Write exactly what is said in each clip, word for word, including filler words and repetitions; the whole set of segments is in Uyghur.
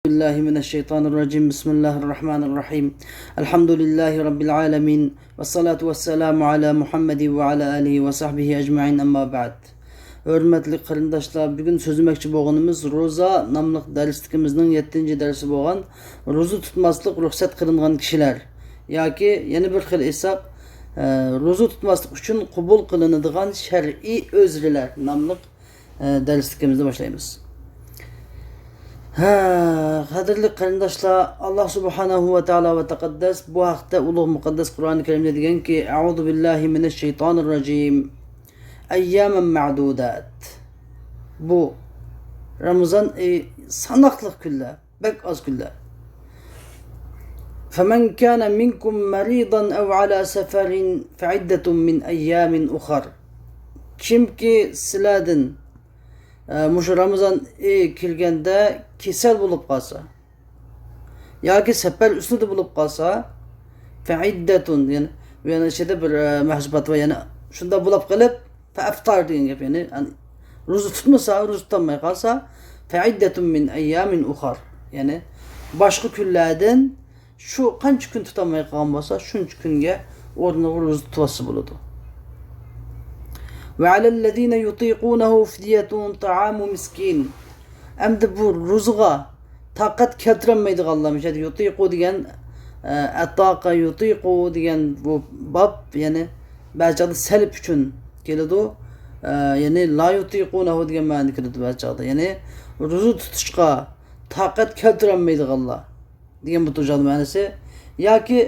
بالله من الشيطان الرجيم. بسم الله الرحمن الرحيم. الحمد لله رب العالمين. والصلاة والسلام على محمد وعلى آله وصحبه أجمعين. أما بعد. ھۆرمەتلىك قېرىنداشلار، بۈگۈن سۆزلىمەكچى بولغىنىمىز روزا ناملىق دەرسلىكىمىزنىڭ يەتتىنچى دەرسى بولغان روزا تۇتماسلىق رۇخسەت قىلىنغان كىشىلەر ياكى يەنە بىر خىل ئېيتساق، ئە، روزا تۇتماسلىق ئۈچۈن قوبۇل قىلىنىدىغان شەرئىي ئۆزرىلەر ناملىق، ئە، دەرسلىكىمىزنى باشلايمىز. ھە، قەدىرلىك قېرىنداشلار، ئاللا سۇبھانەھۇ ۋە تائالا ۋە تەقەددەس بۇ ھەقتە ئۇلۇغ مۇقەددەس قۇرئان كەرىمدە دېگەنكى، أعوذ بالله من الشيطان الرجيم. أياما معدودات. بۇ رامىزان ئېيى ساناقلىق كۈنلەر، بەك ئاز كۈنلەر. فمن كان منكم مريضا أو على سفر فعدة من أيام أخر. كىمكى سىلەردىن، ئە، مۇشۇ رامىزان ئېيى كىرگەندە كېسەل بولۇپ قالسا، ياكى سەپەر ئۈستىدە بولۇپ قالسا، فعدة، يەنى بۇ يەنە ئىچىدە بىر، ئە، مەھزۇپات بار، يەنى شۇنداق بولۇپ قېلىپ، فأفطر دېگەن گەپ، يەنى، يەنى روزا تۇتمىسا، روزا تۇتالماي قالسا، فعدة من أيام أخر، يەنى باشقا كۈنلەردىن شۇ قانچە كۈن تۇتالماي قالغان بولسا، شۇنچە كۈنگە ئورنىغا روزا تۇتۇۋالسا بولىدۇ. وعلى الذين يطيقونه فدية طعام مسكين. ئەمدى بۇ روزىغا تاقەت كەلتۈرەلمەيدىغانلار، مۇشۇ يەردە يۇتىقۇ دېگەن، ئە، ئەتاقە يۇتىقۇ دېگەن بۇ باب، يەنى بەزى چاغدا سەلب ئۈچۈن كېلىدۇ. ئە، يەنى لا يۇتىقۇنەھۇ دېگەن مەنىدە كېلىدۇ بەزى چاغدا. يەنى روزا تۇتۇشقا تاقەت كەلتۈرەلمەيدىغانلار دېگەن بۇ تۇرجان مەنىسى. ياكى،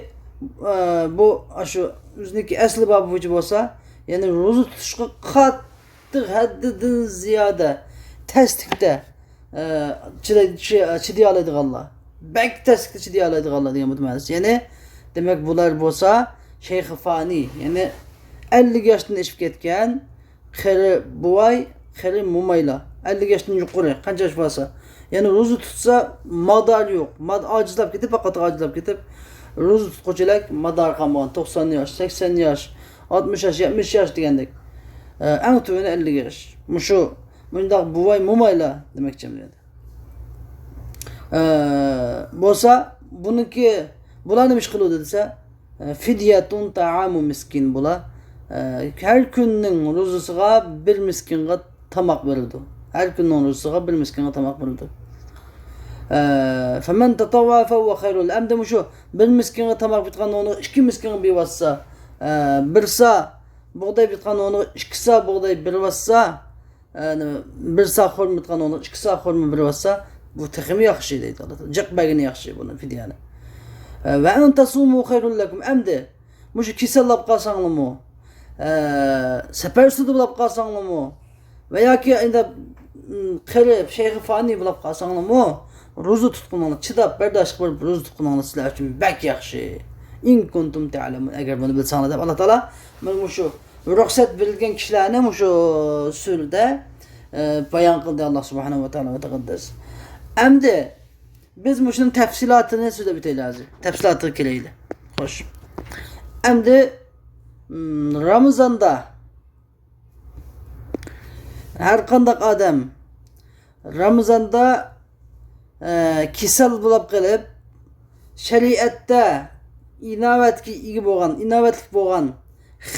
ئە، بۇ، ئاشۇ ئۆزىنىڭكى ئەسلى بابى بويىچە بولسا، يەنى روزا تۇتۇشقا قاتتىق ھەددىدىن زىيادە تەسلىكتە، ئە، چىداي-، چى-، چىدىيالايدىغانلار، بەك تەسلىكتە چىدىيالايدىغانلار دېگەن بۇ مەنىسى. يەنى، دېمەك، بۇلار بولسا شەيخى فانىي، يەنى ئەللىك ياشتىن ئېشىپ كەتكەن، قېرى بوۋاي، قېرى مومايلار، ئەللىك ياشتىن يۇقىرى، قانچە ياش بولسا، يەنى روزا تۇتسا، مادارى يوق، ماد-، ئاجىزلاپ كېتىپ، پەقەت ئاجىزلاپ كېتىپ، روزا تۇتقۇچىلەر مادارى قالمىغان، توقسان ياش، سەكسەن ياش، ئاتمىش ياش، يەتمىش ياش دېگەندەك. ئە، ئەڭ تۆۋىنى ئەللىك ياش. مۇشۇ، مۇنداق بوۋاي، مومايلار دېمەكچى. ئە، بولسا، بۇنىڭكى، بۇلار نېمە ئىش قىلىدۇ دېسە، فدية طعام مسكين بۇلار. ئە، ھەر كۈننىڭ روزىسىغا بىر مىسكىنغا تاماق بېرىدۇ. ھەر كۈننىڭ روزىسىغا بىر مىسكىنغا تاماق بېرىدۇ. ئە، فمن تطوع فهو خير له. ئەمدى مۇشۇ بىر مىسكىنغا تاماق بېرىدىغان ئورنىغا ئىككى مىسكىنغا بېرىۋاتسا، ئە، بىر سا بۇغداي بېرىدىغان ئورنىغا ئىككى سا بۇغداي بېرىۋاتسا، ئە، نېمە، بىر سا خورما تۇتقان ئورنىغا ئىككى سا خورما بېرىۋاتسا، بۇ تېخىمۇ ياخشى دەيدۇ ئاللا تائالا. جىق بەرگىنى ياخشى بۇنى فىديەنى. ئە، وأن تصوموا خير لكم. ئەمدى مۇشۇ كېسەل بولاپ قالساڭلارمۇ، ئە، سەپەر ئۈستىدە بولاپ قالساڭلارمۇ ۋە ياكى ئەمدى، م، قېرىپ، شەيخى فانىي بولاپ قالساڭلارمۇ، روزا تۇتقىنىڭلار، چىداپ، بەرداشلىق بېرىپ روزا تۇتقىنىڭلار سىلەر ئۈچۈن بەك ياخشى. إن كنتم تعلمون. ئەگەر بۇنى بىلسەڭلار دەپ ئاللا تائالا مانا مۇشۇ رۇخسەت بېرىلگەن كىشىلەرنى مۇشۇ سۈرىدە، ئە، بايان قىلدى ئاللا سۇبھانەھۇ ۋە تائالا ۋە تەقەددەس. ئەمدى بىز مۇشۇنىڭ تەپسىلاتىنى سۆزلەپ ئۆتەيلى ھازىر. تەپسىلاتىغا كېلەيلى. خوش. ئەمدى، م، رامىزاندا ھەر قانداق ئادەم رامىزاندا، ئە، كېسەل بولاپ قېلىپ، شەرىئەتتە ئىناۋەتكە ئىگە بولغان، ئىناۋەتلىك بولغان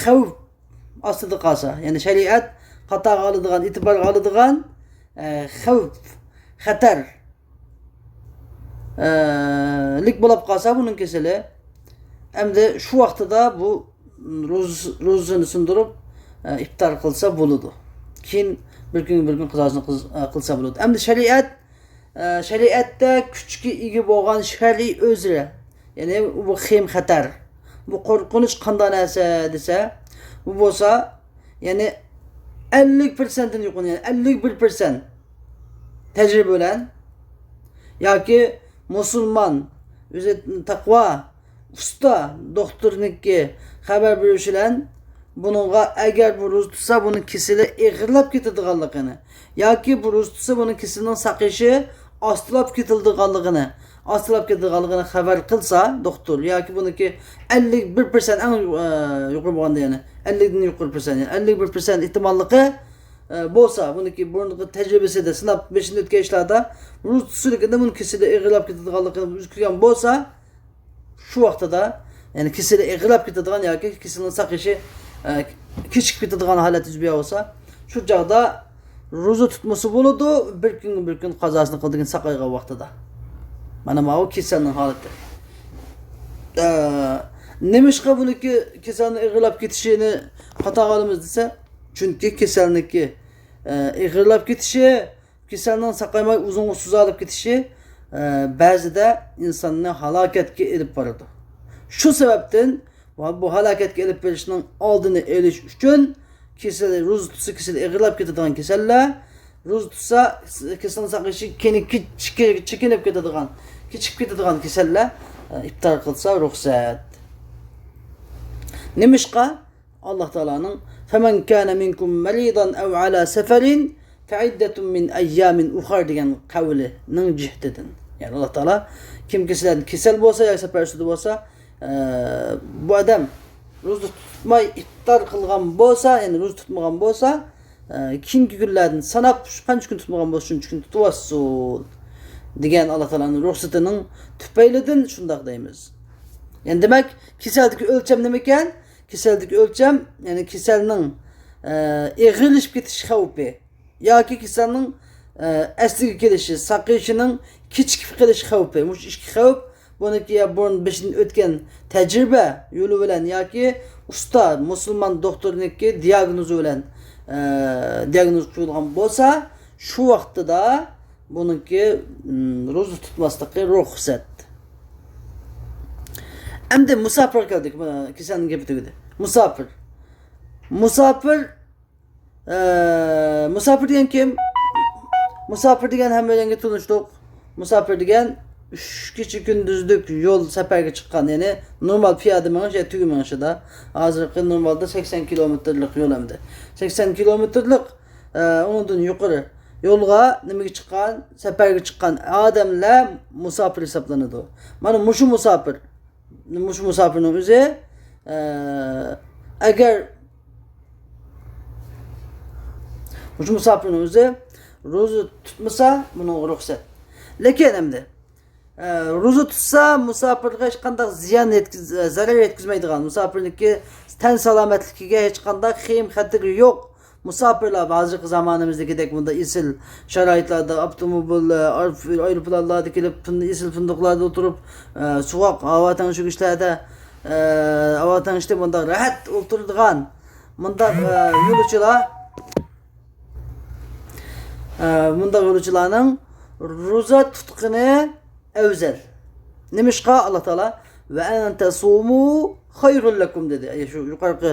خەۋپ ئاستىدا قالسا، يەنى شەرىئەت قاتارغا ئالىدىغان، ئېتىبارغا ئالىدىغان، ئە، خەۋپ، خەتەر، ئە، لىك بولاپ قالسا بۇنىڭ كېسىلى، ئەمدى شۇ ۋاقتىدا بۇ روز-، روزىنى سۇندۇرۇپ، ئە، ئىپتار قىلسا بولىدۇ. كېيىن بىر كۈن، بىر كۈن قازاسىنى قىلس-، ئە، قىلسا بولىدۇ. ئەمدى شەرىئەت، ئە، شەرىئەتتە كۈچكە ئىگە بولغان شەرئىي ئۆزرە، يەنى بۇ خېيىم خەتەر، بۇ قورقۇنچ قانداق نەرسە دېسە، بۇ بولسا، يەنى ئەللىك پىرسەنتتىن يۇقىرى، يەنى ئەللىك بىر پىرسەنت تەجرىبە بىلەن ياكى مۇسۇلمان، ئۆزى تەقۋا، ئۇستا دوختۇرنىڭكى خەۋەر بېرىشى بىلەن بۇنىڭغا ئەگەر بۇ روزا تۇتسا، بۇنىڭ كېسىلى ئېغىرلاپ كېتىدىغانلىقىنى ياكى بۇ روزا تۇتسا، بۇنىڭ كېسىلىنىڭ ساقىيىشى ئاستىلاپ كېتىدىغانلىقىنى، ئاستىلاپ كېتىدىغانلىقىنى خەۋەر قىلسا دوختۇر ياكى بۇنىڭكى ئەللىك بىر پىرسەنت ئەڭ، ئە، يۇقىرى بولغاندا، يەنى ئەللىكتىن يۇقىرى پىرسەنت، يەنى ئەللىك بىر پىرسەنت ئېھتىماللىقى ئە، بولسا، بۇنىڭكى بۇرۇنقى تەجرىبىسىدە سىناپ بېشىدىن ئۆتكەن ئىشلاردا روزا تۇتسىدىكىن بۇنىڭ كېسىلى ئېغىرلاپ كېتىدىغانلىقىنى ئۆزى كۆرگەن بولسا، شۇ ۋاقتىدا، يەنى كېسىلى ئېغىرلاپ كېتىدىغان ياكى كېسىلىنىڭ ساقىيىشى، ئە، كېچىكىپ كېتىدىغان ھالەت يۈز بەرگەن بولسا، شۇ چاغدا روزا تۇتمىسا بولىدۇ، بىر كۈنگە بىر كۈن قازاسىنى قىلىدىكىن ساقايغان ۋاقتىدا. مانا ماۋۇ كېسەلنىڭ ھالىتى. ئە، نېمىشقا بۇنىڭكى كېسەلنىڭ ئېغىرلاپ كېتىشىنى قاتارغا ئالىمىز دېسە، چۈنكى كېسەلنىڭكى، ئە، ئېغىرلاپ كېتىشى، كېسەلنىڭ ساقايماي ئۇزۇنغا سوزۇلۇپ كېتىشى، ئە، بەزىدە ئىنساننى ھالاكەتكە ئېلىپ بارىدۇ. شۇ سەۋەبتىن ۋە بۇ ھالاكەتكە ئېلىپ بېرىشنىڭ ئالدىنى ئېلىش ئۈچۈن كېسەل، روزا تۇتسا كېسىلى ئېغىرلاپ كېتىدىغان كېسەللەر، روزا تۇتسا كېسىلنىڭ ساقىيىشى كېنى-، كېچىكى-، چېكىنىپ كېتىدىغان، كېچىكىپ كېتىدىغان كېسەللەر، ئە، ئىپتار قىلسا رۇخسەت. نېمىشقا؟ ئاللا تائالانىڭ فەمەن كانە مىنكۇم مەرىدەن ئەۋ ئەلا سەفەرىن فەئىددەتۇن مىن ئەييامىن ئۇخەر دېگەن قەۋلىنىڭ جىھىتىدىن. يەنى ئاللا تائالا كىمكى سىلەردىن كېسەل بولسا ياكى سەپەر ئۈستىدە بولسا، ئە، بۇ ئادەم روزا تۇتماي ئىپتار قىلغان بولسا، يەنى روزا تۇتمىغان بولسا، ئە، كېيىنكى كۈنلەردىن ساناپ، شۇ قانچە كۈن تۇتمىغان بولسا، شۇنچە كۈن تۇتۇۋالسۇن دېگەن ئاللا تائالانىڭ رۇخسىتىنىڭ تۈپەيلىدىن شۇنداق دەيمىز. يەنى دېمەك، كېسەلدىكى ئۆلچەم نېمىكەن؟ كېسەلدىكى ئۆلچەم، يەنى كېسەلنىڭ، ئە، ئېغىرلىشىپ كېتىش خەۋپى ياكى كېسەلنىڭ، ئە، ئەسلىگە كېلىشى، ساقىيىشىنىڭ كېچىكىپ قېلىش خەۋپى. مۇشۇ ئىككى خەۋپ بۇنىڭكى يا بۇرۇن بېشىدىن ئۆتكەن تەجرىبە يولى بىلەن ياكى ئۇستا مۇسۇلمان دوختۇرنىڭكى دىياگنوزى بىلەن، ئە، دىياگنوز قويۇلغان بولسا، شۇ ۋاقتىدا بۇنىڭكى، م، روزا تۇتماسلىقى رۇخسەت. ئەمدى مۇساپىرغا كەلدۇق. مانا كېسەلنىڭ گېپى تۈگىدى. مۇساپىر. مۇساپىر، ئە، مۇساپىر دېگەن كىم؟ مۇساپىر دېگەن ھەممەيلەنگە تونۇشلۇق. مۇساپىر دېگەن ئۈچ كېچە كۈندۈزلۈك يول سەپەرگە چىققان، يەنى نورمال پىيادە مېڭىش يا تۆگە مېڭىشىدا. ھازىرقى نورمالدا سەكسەن كىلومېتىرلىق يول ئەمدى. سەكسەن كىلومېتىرلىق، ئە، ئۇنىڭدىن يۇقىرى يولغا نېمىگە چىققان؟ سەپەرگە چىققان ئادەملەر مۇساپىر ھېسابلىنىدۇ. مانا مۇشۇ مۇساپىر. مۇشۇ مۇساپىرنىڭ ئۆزى، ئە، ئەگەر مۇشۇ مۇساپىرنىڭ ئۆزى روزا تۇتمىسا، بۇنىڭغا رۇخسەت. لېكىن ئەمدى، ئە، روزا تۇتسا، مۇساپىرغا ھېچقانداق زىيان يەتكۈز-، زەرەر يەتكۈزمەيدىغان، مۇساپىرنىڭكى تەن سالامەتلىكىگە ھېچقانداق خېيىم خەتىرى يوق. مۇساپىرلار ھازىرقى زامانىمىزدىكىدەك بۇنداق ئېسىل شارائىتلاردا، ئاپتوموبىل، ئايروپىلانلاردىن كېلىپ، تۇن-، ئېسىل فۇندۇقلاردا ئولتۇرۇپ، ئە، سوغۇق ھاۋا تەڭشىگۈچلەردە، ئە، ھاۋا تەڭشىتىپ، مۇنداق راھەت ئولتۇرىدىغان، مۇنداق، ئە، يولۇچىلار، ئە، مۇنداق يولۇچىلارنىڭ روزا تۇتقىنى ئەۋزەل. نېمىشقا؟ ئاللا تائالا «ۋە ئەن تەسۇمۇ خەيرۇل لەكۇم» دېدى. ئەي، شۇ يۇقىرىقى،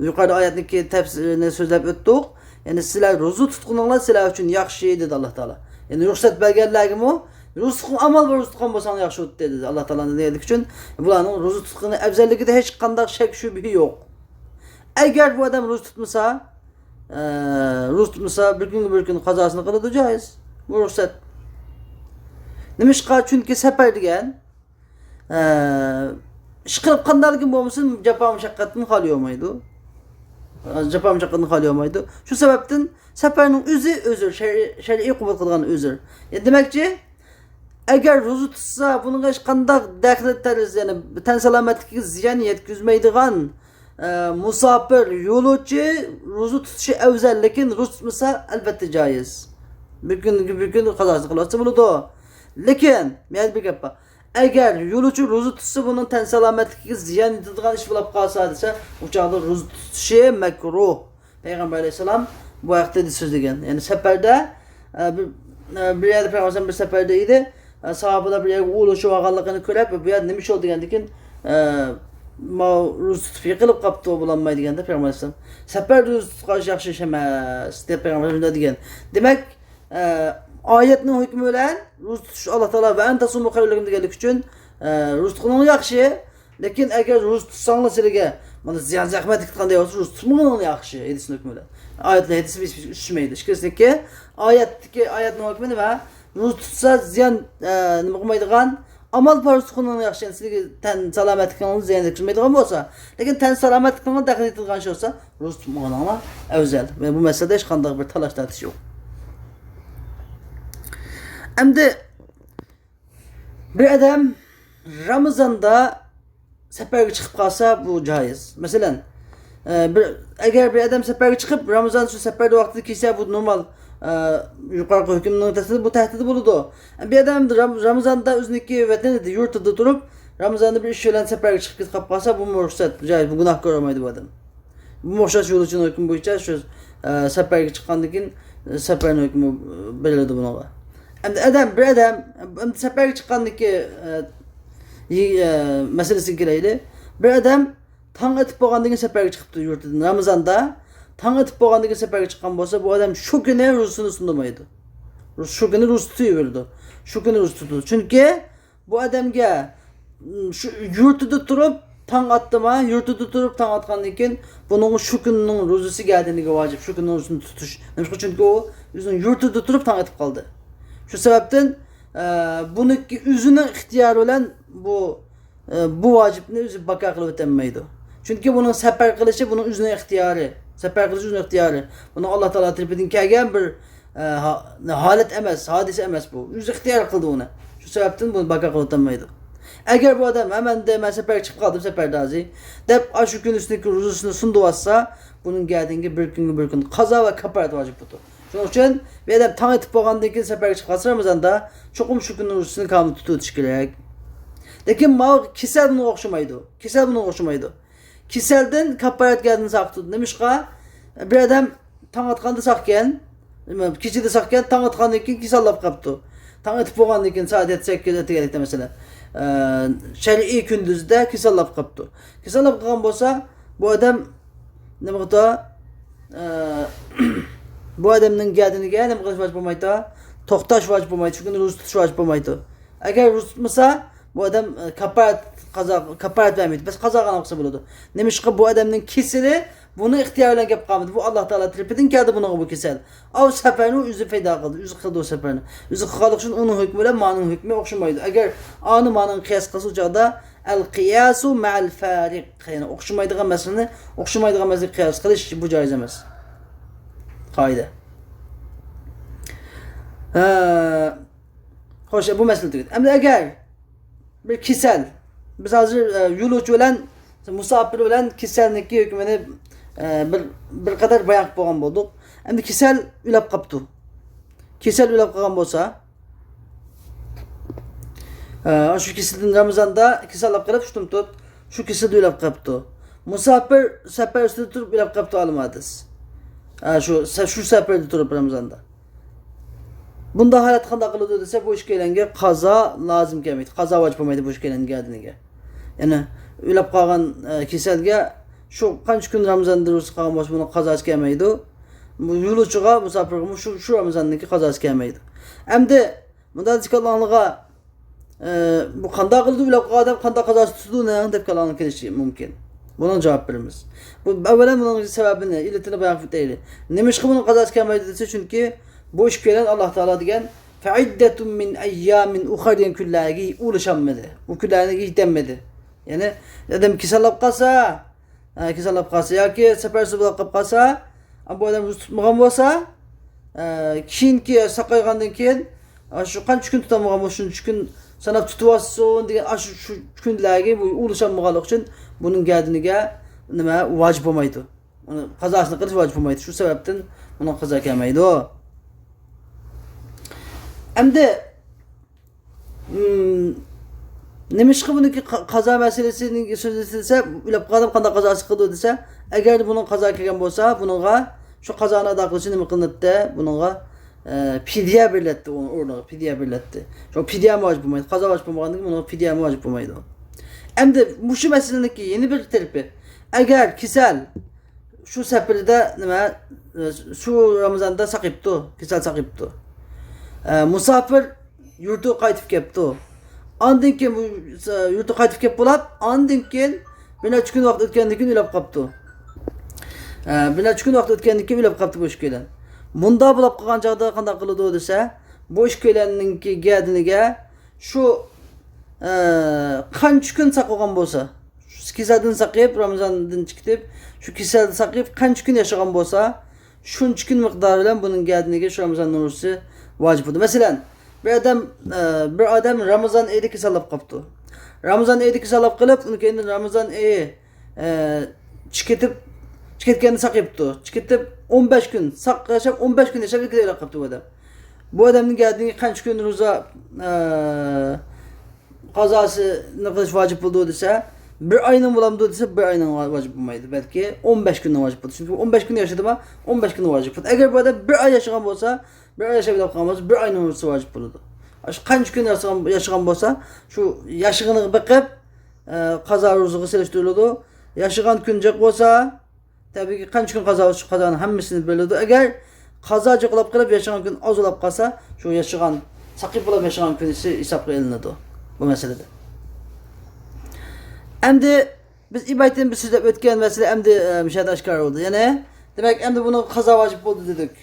يۇقىرىدا ئايەتنىڭكى تەپسىرىنى سۆزلەپ ئۆتتۇق. يەنى سىلەر روزا تۇتقىنىڭلار سىلەر ئۈچۈن ياخشى دېدى ئاللا تائالا. يەنى رۇخسەت بەرگەنلەرگىمۇ روزا تۇتقىن، ئامال بار روزا تۇتقان بولساڭ ياخشى بولدى دېدى ئاللا تائالا دېگەنلىكى ئۈچۈن. بۇلارنىڭ روزا تۇتقىنى ئەۋزەللىكىدە ھېچقانداق شەك شۈبھە يوق. ئەگەر بۇ ئادەم روزا تۇتمىسا، ئە، روزا تۇتمىسا، بىر كۈنگە بىر كۈن قازاسىنى قىلىدۇ، جايىز. بۇ رۇخسەت. نېمىشقا؟ چۈنكى سەپەر دېگەن، ئە، ئىشقىلىپ قانداقلىكىن بولمىسۇن، جاپا مۇشەققەتتىن خالىي بولمايدۇ. ئە، جاپا مۇشەققەتتىن خالىي بولمايدۇ. شۇ سەۋەبتىن سەپەرنىڭ ئۆزى ئۆزۈر، شەرئىي، شەرئىي قوبۇل قىلغان ئۆزۈر. يەنى دېمەكچى، ئەگەر روزا تۇتسا، بۇنىڭغا ھېچقانداق دەخلى تەرز، يەنى تەن سالامەتلىكىگە زىيان يەتكۈزمەيدىغان، ئە، مۇساپىر، يولۇچى روزا تۇتۇشى ئەۋزەل، لېكىن روزا تۇتمىسا، ئەلۋەتتە جايىز. بىر كۈنگە بىر كۈن قازاسىنى قىلىۋەتسە بولىدۇ. لېكىن، مەيەردە بىر گەپ بار. ئەگەر يولۇچى روزا تۇتسا، بۇنىڭ تەن سالامەتلىكىگە زىيان يېتىدىغان ئىش بولۇپ قالسا دېسە، ئۇ چاغدا روزا تۇتۇشى مەكرۇھ. پەيغەمبەر ئەلەيھىسسالام بۇ ھەقتە سۆزلىگەن. يەنى سەپەردە، ئە، بىر، ئە، بىر يەردە پەيغەمبەر بىر سەپەردە ئىدى. ئە، ساھابىلەر بىر يەرگە ئۇلىشىپ ئالغانلىقىنى كۆرۈپ، بۇ يەردە نېمە ئىش بولدى دېگەندىكىن، ئە، ماۋۇ روزا تۇتۇپ يىقىلىپ قاپتۇ، بولالماي دېگەندە پەيغەمبەر ئەلەيھىسسالام، سەپەردە روزا تۇتقان ياخشى ئىش ئەمەس دەپ پەيغەمبەر شۇنداق دېگەن. دېمەك، ئە، ئايەتنىڭ ھۆكمى بىلەن روزا تۇتۇش ئاللا تائالا «ۋە ئەن تەسۇمۇ خەيرۇل لەكۇم» دېگەنلىكى ئۈچۈن، ئە، روزا تۇتقىنىڭ ياخشى. لېكىن ئەگەر روزا تۇتساڭلار سىلەرگە مانا زىيان زەخمەت كېتىدىغان دەيۋاتسا، روزا تۇتمىغىنىڭ ياخشى، ھەدىسنىڭ ھۆكمى بىلەن. ئايەتلەر، ھەدىس بىز ئۈچمەيدۇ. ئىككىسىنىڭكى ئايەتتىكى، ئايەتنىڭ ھۆكمى نېمە؟ روزا تۇتسا زىيان، ئە، نېمە قىلمايدىغان، ئامال پاراسىتلىقىڭ ياخشى، سىزگە تەن سالامەتلىكىڭىزگە زىيان يەتكۈزمەيدىغان بولسا، لېكىن تەن سالامەتلىكىڭىزگە دەخلى يېتىدىغان ئىش بولسا، روزا تۇتمىغىنىڭلار ئەۋزەل. ۋە بۇ مەسىلىدە ھېچقانداق بىر تالاش-تارتىش يوق. ئەمدى بىر ئادەم رامىزاندا سەپەرگە چىقىپ قالسا، بۇ جايىز. مەسىلەن، ئە، بىر، ئەگەر بىر ئادەم سەپەرگە چىقىپ، رامىزان شۇ سەپەردە ۋاقتىدا كىيسە، بۇ نورمال، ئە، يۇقىرىقى ھۆكۈمنىڭ تەستىقى، بۇ تەھدىت بولىدۇ. بىر ئادەم رام-، رامىزاندا ئۆزىنىڭكى ۋەتىنىدە، يۇرتىدا تۇرۇپ، رامىزاندا بىر ئىش بىلەن سەپەرگە چىقىپ كېتىپ قالسا، بۇمۇ رۇخسەت، جايىز، بۇ گۇناھكار بولمايدۇ بۇ ئادەم. بۇمۇ ئوخشاش يولۇچىنىڭ ھۆكمى بويىچە شۇ، ئە، سەپەرگە چىققاندىن كېيىن، ئە، سەپەرنىڭ ھۆكمى بېرىلىدۇ بۇنىڭغا. ئەمدى ئادەم، بىر ئادەم، ئەمدى سەپەرگە چىققاندىن كېيىن، ئە، يى-، ئە، مەسىلىسىگە كېلەيلى. بىر ئادەم تاڭ ئېتىپ بولغاندىن كېيىن سەپەرگە چىقىپتۇ يۇرتىدىن رامىزاندا. تاڭ ئېتىپ بولغاندىن كېيىن سەپەرگە چىققان بولسا، بۇ ئادەم شۇ كۈنى روزىسىنى سۇندۇرمايدۇ. شۇ كۈنى روزا تۇتۇۋېرىدۇ. شۇ كۈنى روزا تۇتىدۇ. چۈنكى بۇ ئادەمگە، م، شۇ يۇرتىدا تۇرۇپ تاڭ ئاتتىما، يۇرتىدا تۇرۇپ تاڭ ئاتقاندىن كېيىن بۇنىڭغا شۇ كۈننىڭ روزىسى گەدىنىگە ۋاجىپ، شۇ كۈننىڭ روزىسىنى تۇتۇش. نېمىشقا؟ چۈنكى ئۇ ئۆزىنىڭ يۇرتىدا تۇرۇپ تاڭ ئېتىپ قالدى. شۇ سەۋەبتىن، ئە، بۇنىڭكى ئۆزىنىڭ ئىختىيارى بىلەن بۇ، ئە، بۇ ۋاجىپنى ئۆزى بىكار قىلىۋېتەلمەيدۇ. چۈنكى بۇنىڭ سەپەر قىلىشى بۇنىڭ ئۆزىنىڭ ئىختىيارى. سەپەر قىلىشى ئۆزىنىڭ ئىختىيارى. بۇنىڭ ئاللا تائالا تەرىپىدىن كەلگەن بىر ئە، ھا-، ھالەت ئەمەس، ھادىسە ئەمەس بۇ. ئۆزى ئىختىيار قىلدى ئۇنى. شۇ سەۋەبتىن بۇنى بىكار قىلىۋېتەلمەيدۇ. ئەگەر بۇ ئادەم، «ھە، مەن دە-، مەن سەپەرگە چىقىپ قالدىم، سەپەردە ھازىر» دەپ، ئاشۇ كۈنى ئۈستىدىكى روزىسىنى سۇندۇرۇۋاتسا، بۇنىڭ گەدىنىگە بىر كۈنگە بىر كۈن قازا ۋە كاپپارەت ۋاجىپ بولىدۇ. شۇنىڭ ئۈچۈن بىر ئادەم تاڭ ئېتىپ بولغاندىن كېيىن سەپەرگە چىقىپ قالسا رامىزاندا، چوقۇم شۇ كۈننىڭ روزىسىنى كامىل تۇتۇۋېتىشى كېرەك. لېكىن ماۋۇ كېسەل بۇنىڭغا ئوخشىمايدۇ. كېسەل بۇنىڭغا ئوخشىمايدۇ. كېسەلدىن كاپپارەت گەدىنى ساقىت تۇتىدۇ. نېمىشقا؟ بىر ئادەم تاڭ ئاتقاندا ساقكەن، نېمە، كېچىدە ساقكەن، تاڭ ئاتقاندىن كېيىن كېسەللاپ قاپتۇ. تاڭ ئېتىپ بولغاندىن كېيىن سائەت يەتتە، سەككىز ئەتىگەنلىكتە مەسىلەن، ئە، شەرئىي كۈندۈزدە كېسەللاپ قاپتۇ. كېسەللاپ قالغان بولسا، بۇ ئادەم نېمە قىلىدۇ؟ ئە، بۇ ئادەمنىڭ گەدىنىگە نېمە قىلىش ۋاجىپ بولمايدۇ؟ توختاش ۋاجىپ بولمايدۇ. شۇ كۈنى روزا تۇتۇش ۋاجىپ بولمايدۇ. ئەگەر روزا تۇتمىسا، بۇ ئادەم، ئە، كاپپارەت قازا-، كاپپارەت بەرمەيدۇ. بەس قازا قىلغان قىلسا بولىدۇ. نېمىشقا؟ بۇ ئادەمنىڭ كېسىلى بۇنىڭ ئىختىيارى بىلەن كەپ قالمىدى. بۇ ئاللا تائالا تەرىپىدىن كەلدى بۇنىڭغا بۇ كېسەل. ئاۋۇ سەپەرنى ئۆزى پەيدا قىلدى، ئۆزى قىلدى ئۇ سەپەرنى. ئۆزى قىلغانلىقى ئۈچۈن ئۇنىڭ ھۆكمى بىلەن مانىڭ ھۆكمى ئوخشىمايدۇ. ئەگەر ئانى مانىڭغا قىياس قىلسا، ئۇ چاغدا ئەل قىياسۇ مەئەل فارىق، يەنى ئوخشىمايدىغان مەسىلىنى ئوخشىمايدىغان مەسىلىگە قىياس قىلىش بۇ جايىز ئەمەس. قائىدە. ھە. خوش، بۇ مەسىلە تۈگىدى. ئەمدى ئەگەر بىر كېسەل، بىز ھازىر، ئە، يولۇچى بىلەن مۇساپىر بىلەن كېسەلنىڭكى ھۆكمىنى، ئە، بىر، بىر قەدەر بايان قىلىپ بولغان بولدۇق. ئەمدى كېسەل ئۆلۈپ قاپتۇ. كېسەل ئۆلۈپ قالغان بولسا، ئە، شۇ كېسەلدىن رامىزاندا كېسەللەپ قېلىپ، شۇ تۇتۇپ، شۇ كېسەلدە ئۆلۈپ قاپتۇ. مۇساپىر سەپەر ئۈستىدە تۇرۇپ ئۆلۈپ قاپتۇ، ئالىم ھادىس. ئە، شۇ سە-، شۇ سەپەردە تۇرۇپ رامىزاندا. بۇنداق ھالەتتە قانداق قىلىدۇ دېسە، بۇ ئىككىيلەنگە قازا لازىم كەلمەيدۇ. قازا ۋاجىپ بولمايدۇ بۇ ئىككىيلەننىڭ گەدىنىگە. يەنى ئۆلۈپ قالغان، ئە، كېسەلگە شۇ قانچە كۈن رامىزاندا روزا قالغان بولسا، بۇنىڭ قازاسى كەلمەيدۇ. بۇ يولۇچىغا، مۇساپىرغىمۇ شۇ، شۇ رامىزاننىڭكى قازاسى كەلمەيدۇ. ئەمدى مۇنداق دېسەك، ئاللاھلىغا، ئە، بۇ قانداق قىلىدۇ، ئۆلۈپ قالغان ئادەم قانداق قازاسى تۇتىدۇ، نېمە دەپ كالامغا كېلىشى مۇمكىن. بۇنىڭ جاۋاب بېرىمىز. بۇ ئەۋۋەلەن بۇنىڭ سەۋەبىنى، ئىللىتىنى بايان قىلىپ ئۆتەيلى. نېمىشقا بۇنىڭ قازاسى كەلمەيدۇ دېسە، چۈنكى بۇ ئىككىيلەن ئاللا تائالا دېگەن «فەئىددەتۇن مىن ئەييامىن ئۇخەر» دېگەن كۈنلەرگە ئۇلىشالمىدى. ئۇ كۈنلەرگە يېتەلمىدى. يەنى ئادەم كېسەللەپ قالسا، ئە، كېسەللەپ قالسا ياكى سەپەرسىز بولۇپ قالسا، بۇ ئادەم روزا تۇتمىغان بولسا، ئە، كېيىنكى ساقايغاندىن كېيىن، ئە، شۇ قانچە كۈن تۇتالمىغان بولسا، شۇنچە كۈن ساناپ تۇتۇۋالسۇن دېگەن، ئاشۇ شۇ كۈنلەرگە بۇ ئۇلىشالمىغانلىقى ئۈچۈن بۇنىڭ گەدىنىگە نېمە ۋاجىپ بولمايدۇ. ئۇنى قازاسىنى قىلىش ۋاجىپ بولمايدۇ. شۇ سەۋەبتىن ئۇنىڭ قازا كەلمەيدۇ. ئەمدى، مم، نېمىشقا بۇنىڭكى قا-، قازا مەسىلىسىنى سۆز ئېتىلسە، ئۆلۈپ قالغان ئادەم قانداق قازاسى قىلىدۇ دېسە، ئەگەر بۇنىڭ قازا كەلگەن بولسا، بۇنىڭغا شۇ قازانى ئادا قىلىش نېمە قىلىناتتى؟ بۇنىڭغا، ئە، پىدىيە بېرىلەتتى، ئۇنىڭ ئورنىغا پىدىيە بېرىلەتتى. شۇ پىدىيە ۋاجىپ بولمايدۇ، قازا ۋاجىپ بولمىغاندىن كېيىن ئۇنىڭغا پىدىيە ۋاجىپ بولمايدۇ. ئەمدى مۇشۇ مەسىلىنىڭكى يەنە بىر تەرىپى، ئەگەر كېسەل شۇ سەپىرىدە نېمە، شۇ رامىزاندا ساقىيىپتۇ، كېسەل ساقىيىپتۇ. ئە، مۇساپىر يۇرتىغا قايتىپ كەپتۇ. ئاندىن كېيىن بۇ، يۇرتىغا قايتىپ كەپ بولاپ، ئاندىن كېيىن بىر نەچچە كۈن ۋاقىت ئۆتكەندىن كېيىن ئۆلۈپ قاپتۇ. ئە، بىر نەچچە كۈن ۋاقىت ئۆتكەندىن كېيىن ئۆلۈپ قاپتۇ بۇ ئىككىيلەن. مۇنداق بولۇپ قالغان چاغدا قانداق قىلىدۇ دېسە، بۇ ئىككىيلەننىڭكى گەدىنىگە شۇ ئە، قانچە كۈن ساقلىغان بولسا، كېسەلدىن ساقىيىپ، رامىزاندىن چىقىپ، شۇ كېسەلدىن ساقىيىپ قانچە كۈن ياشىغان بولسا، شۇنچە كۈن مىقدارى بىلەن بۇنىڭ گەدىنىگە شۇ رامىزان روزىسى ۋاجىپ بولىدۇ. مەسىلەن، بىر ئادەم، ئە، بىر ئادەم رامىزان ئېيىدا كېسەللەپ قاپتۇ. رامىزان ئېيىدا كېسەللەپ قېلىپ، ئۇنىڭ كەينىدىن رامىزان ئېيى، ئە، چىقىپ كېتىپ، چىقىپ كەتكەندە ساقىيىپتۇ. چىقىپ كېتىپ ئون بەش كۈن ساق ياشاپ، ئون بەش كۈن ياشاپ، ئۆلۈپ قاپتۇ بۇ ئادەم. بۇ ئادەمنىڭ گەدىنىگە قانچە كۈن روزا، ئە، قازاسىنى قىلىش ۋاجىپ بولىدۇ دېسە، بىر ئاينىڭ بولامدۇ دېسە، بىر ئاينىڭ ۋاجىپ بولمايدۇ، بەلكى ئون بەش كۈننىڭ ۋاجىپ بولىدۇ. چۈنكى ئون بەش كۈن ياشىدىما، ئون بەش كۈننىڭ ۋاجىپ بولىدۇ. ئەگەر بۇ ئادەم بىر ئاي ياشىغان بولسا، بىر ئاي ياشاپ قالغان بولسا، بىر ئاينىڭ روزىسى ۋاجىپ بولىدۇ. شۇ قانچە كۈن ياشىغان، ياشىغان بولسا، شۇ ياشىغىنىغا بېقىپ، ئە، قازا روزىغا سېلىشتۇرۇلىدۇ. ياشىغان كۈن جىق بولسا، تەبىئىيكى، قانچە كۈن قازا بولسا، شۇ قازانىڭ ھەممىسىنى بېرىلىدۇ. ئەگەر قازا جىقلاپ قېلىپ، ياشىغان كۈن ئاز بولاپ قالسا، شۇ ياشىغان، ساقىيىپ بولۇپ ياشىغان كۈنىسى ھېسابقا ئېلىنىدۇ بۇ مەسىلىدە. ئەمدى بىز ئىبايىتىن بىر سۆزلەپ ئۆتكەن مەسىلە ئەمدى، ئە، مۇشۇ يەردە ئاشكارا بولدى. يەنى، دېمەك، ئەمدى بۇنىڭغا قازا ۋاجىپ بولدى دېدۇق.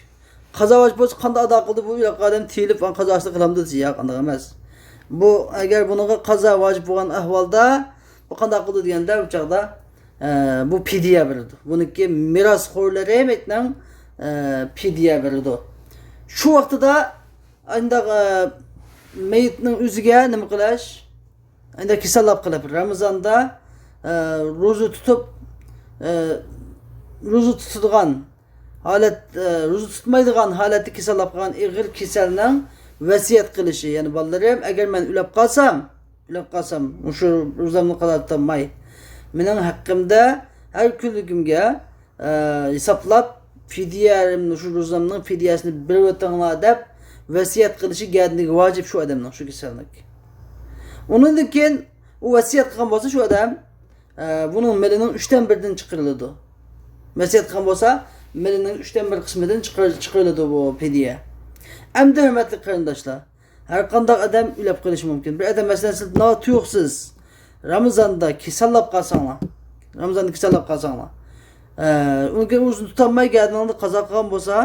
قازا ۋاجىپ بولسا، قانداق ئادا قىلدى؟ بۇ ياققا ئادەم تىيىلىپ، قازاسىنى قىلامدۇ دېسە، ياق، ئانداق ئەمەس. بۇ، ئەگەر بۇنىڭغا قازا ۋاجىپ بولغان ئەھۋالدا، بۇ قانداق قىلىدۇ دېگەندە، بۇ چاغدا، ئە، بۇ پىدىيە بېرىدۇ. بۇنىڭكى مىراسخورلىرى مېيىتنىڭ، ئە، پىدىيە بېرىدۇ. شۇ ۋاقتىدا ئانداق، ئە، مېيىتنىڭ ئۆزىگە نېمە قىلىش؟ ئەندە كېسەللەپ قېلىپ، رامىزاندا، ئە، روزا تۇتۇپ، ئە، روزا تۇتىدىغان ھالەت، ئە، روزا تۇتمايدىغان ھالەتتە كېسەللەپ قالغان ئېغىر كېسەلنىڭ ۋەسىيەت قىلىشى، يەنى بالىلىرىم، ئەگەر مەن ئۆلۈپ قالسام، ئۆلۈپ قالسام، مۇشۇ روزامنى قازا تۇتالماي، مېنىڭ ھەققىمدە ھەر كۈنلۈكۈمگە ئە، ھېسابلاپ، پىدىيەمنى، شۇ روزامنىڭ پىدىيەسىنى بېرىۋېتىڭلار دەپ ۋەسىيەت قىلىشى گەدىنىگە ۋاجىپ شۇ ئادەمنىڭ، شۇ كېسەلنىڭ. ئۇنىڭدىن كېيىن ئۇ ۋەسىيەت قىلغان بولسا شۇ ئادەم، ئە، بۇنىڭ مېلىنىڭ ئۈچتىن بىرىدىن چىقىرىلىدۇ. ۋەسىيەت قىلغان بولسا مېلىنىڭ ئۈچتىن بىر قىسمىدىن چىقىر-، چىقىرىلىدۇ بۇ پىدىيە. ئەمدى ھۆرمەتلىك قېرىنداشلار، ھەر قانداق ئادەم ئۆلۈپ قېلىشى مۇمكىن. بىر ئادەم، مەسىلەن، سىز ناۋا تۇيۇقسىز رامىزاندا كېسەللەپ قالساڭلار، رامىزاندا كېسەللەپ قالساڭلار، ئە، ئۇنىڭ كېيىن ئۆزىنى تۇتالماي گەدىنىڭدە قازا قىلغان بولسا،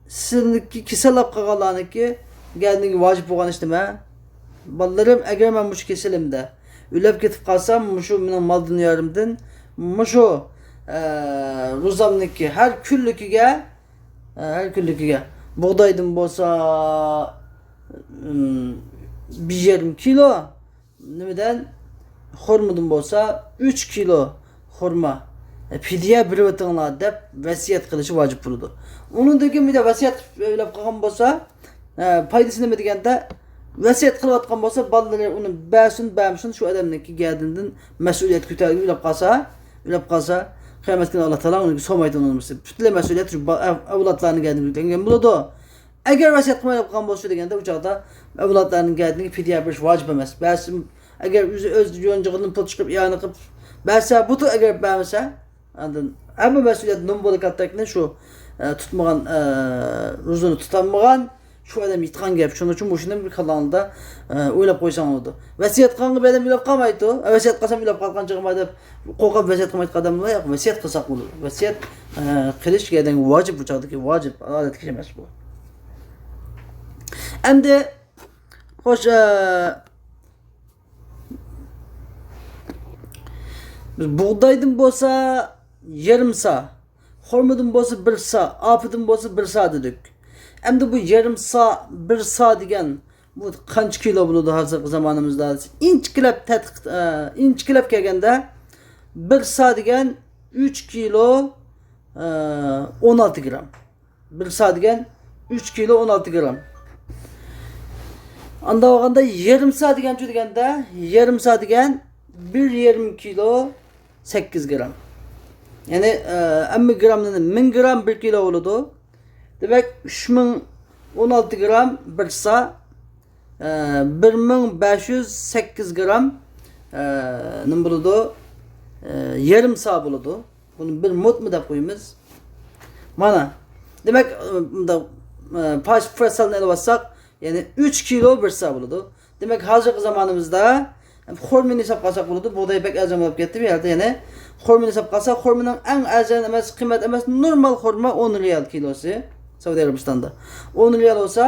سىزنىڭكى كېسەللەپ قالغانلارنىڭكى گەدىنىگە ۋاجىپ بولغان ئىش نېمە؟ بالىلىرىم، ئەگەر مەن مۇشۇ كېسىلىمدە ئۆلۈپ كېتىپ قالسام، مۇشۇ مېنىڭ مال دۇنيالىرىمدىن مۇشۇ، ئە، روزامنىڭكى ھەر كۈنلۈكىگە، ئە، ھەر كۈنلۈكىگە بۇغدايدىن بولسا، ئىم، بىر يېرىم كىلو، نېمىدىن، خورمىدىن بولسا ئۈچ كىلو خورما، ئە، پىدىيە بېرىۋېتىڭلار دەپ ۋەسىيەت قىلىشى ۋاجىپ بولىدۇ. ئۇنىڭدىن كېيىن بىر ۋەسىيەت قىلىپ ئۆلۈپ قالغان بولسا، ئە، پايدىسى نېمە دېگەندە، ۋەسىيەت قىلىۋاتقان بولسا، بالىلىرى ئۇنى بەرسۇن، بەرمىسۇن، شۇ ئادەمنىڭكى گەدىنىدىن مەسئۇلىيەت كۆتەرگىلى ئۆلۈپ قالسا، ئۆلۈپ قالسا، قىيامەت كۈنى ئاللا تائالا ئۇنى سورىمايدۇ، ئۇنىڭ پۈتۈنلەي مەسئۇلىيەت شۇ با-، ئەۋ-، ئەۋلادلارنىڭ گەدىنىگە يۈكلەنگەن بولىدۇ. ئەگەر ۋەسىيەت قىلماي قالغان بولسا دېگەندە، ئۇ چاغدا ئەۋلادلارنىڭ گەدىنىگە پىدىيە بېرىش ۋاجىپ ئەمەس. بەرسە، ئەگەر ئۆزى ئۆز يونچۇقىدىن پۇل چىقىرىپ، ئىئانە قىلىپ بەرسە بولىدۇ، ئەگەر بەرمىسە، ئاندىن ھەممە مەسئۇلىيەت نومۇر بولىدىكەن، شۇ، ئە، تۇتمىغان، ئە، روزىنى تۇتالمىغان، شۇ ئادەم يىتقان گەپ. شۇنىڭ ئۈچۈن مۇشۇنى بىر كاللاڭلاردا، ئە، ئويلاپ قويساڭ بولىدۇ. ۋەسىيەت قىلغانغا بىر ئادەم ئۆلۈپ قالمايدۇ. ئە، ۋەسىيەت قىلسام ئۆلۈپ قالغان چېغىم بار دەپ قورقۇپ ۋەسىيەت قىلمايدىغان ئادەملەر يوق. ۋەسىيەت قىلساق بولىدۇ. ۋەسىيەت، ئە، قىلىش گەدىنىگە ۋاجىپ، بۇ چاغدىكى ۋاجىپ، ئادەتتىكى ئىش ئەمەس بۇ. ئەمدى، خوش، ئە، بىز بۇغدايدىن بولسا يېرىم سا، خورمىدىن بولسا بىر سا، ئاپىدىن بولسا بىر سا دېدۇق. ئەمدى بۇ يېرىم سا، بىر سا دېگەن بۇ قانچە كىلو بولىدۇ ھازىرقى زامانىمىزدا؟ ئىنچىكىلەپ تەتقىق-، ئە، ئىنچىكىلەپ كەلگەندە، بىر سا دېگەن ئۈچ كىلو، ئە، ئون ئالتە گرام. بىر سا دېگەن ئۈچ كىلو ئون ئالتە گرام. ئانداق بولغاندا يېرىم سا دېگەنچۇ دېگەندە، يېرىم سا دېگەن بىر يېرىم كىلو سەككىز گرام. يەنى، ئە، ھەممە گرامنى مىڭ گرام بىر كىلو بولىدۇ. دېمەك، ئۈچ مىڭ ئون ئالتە گرام بىر سا، ئە، بىر مىڭ بەش يۈز سەككىز گرام، ئە، نېمە بولىدۇ؟ ئە، يېرىم سا بولىدۇ. بۇنى بىر مۇدمۇ دەپ قويىمىز. مانا، دېمەك، مۇنداق، پاش-، پرسالنى ئېلىۋالساق، يەنى ئۈچ كىلو بىر سا بولىدۇ. دېمەك، ھازىرقى زامانىمىزدا خورمىنى ھېسابقا ئالساق بولىدۇ. بۇغداي بەك ئەرزان بولۇپ كەتتى بۇ يەردە. يەنى خورمىنى ھېسابقا ئالساق، خورمىنىڭ ئەڭ ئەرزان ئەمەس، قىممەت ئەمەس، نورمال خورما ئون رىيال كىلوسى سەئۇدى ئەرەبىستاندا. ئون رىيال بولسا،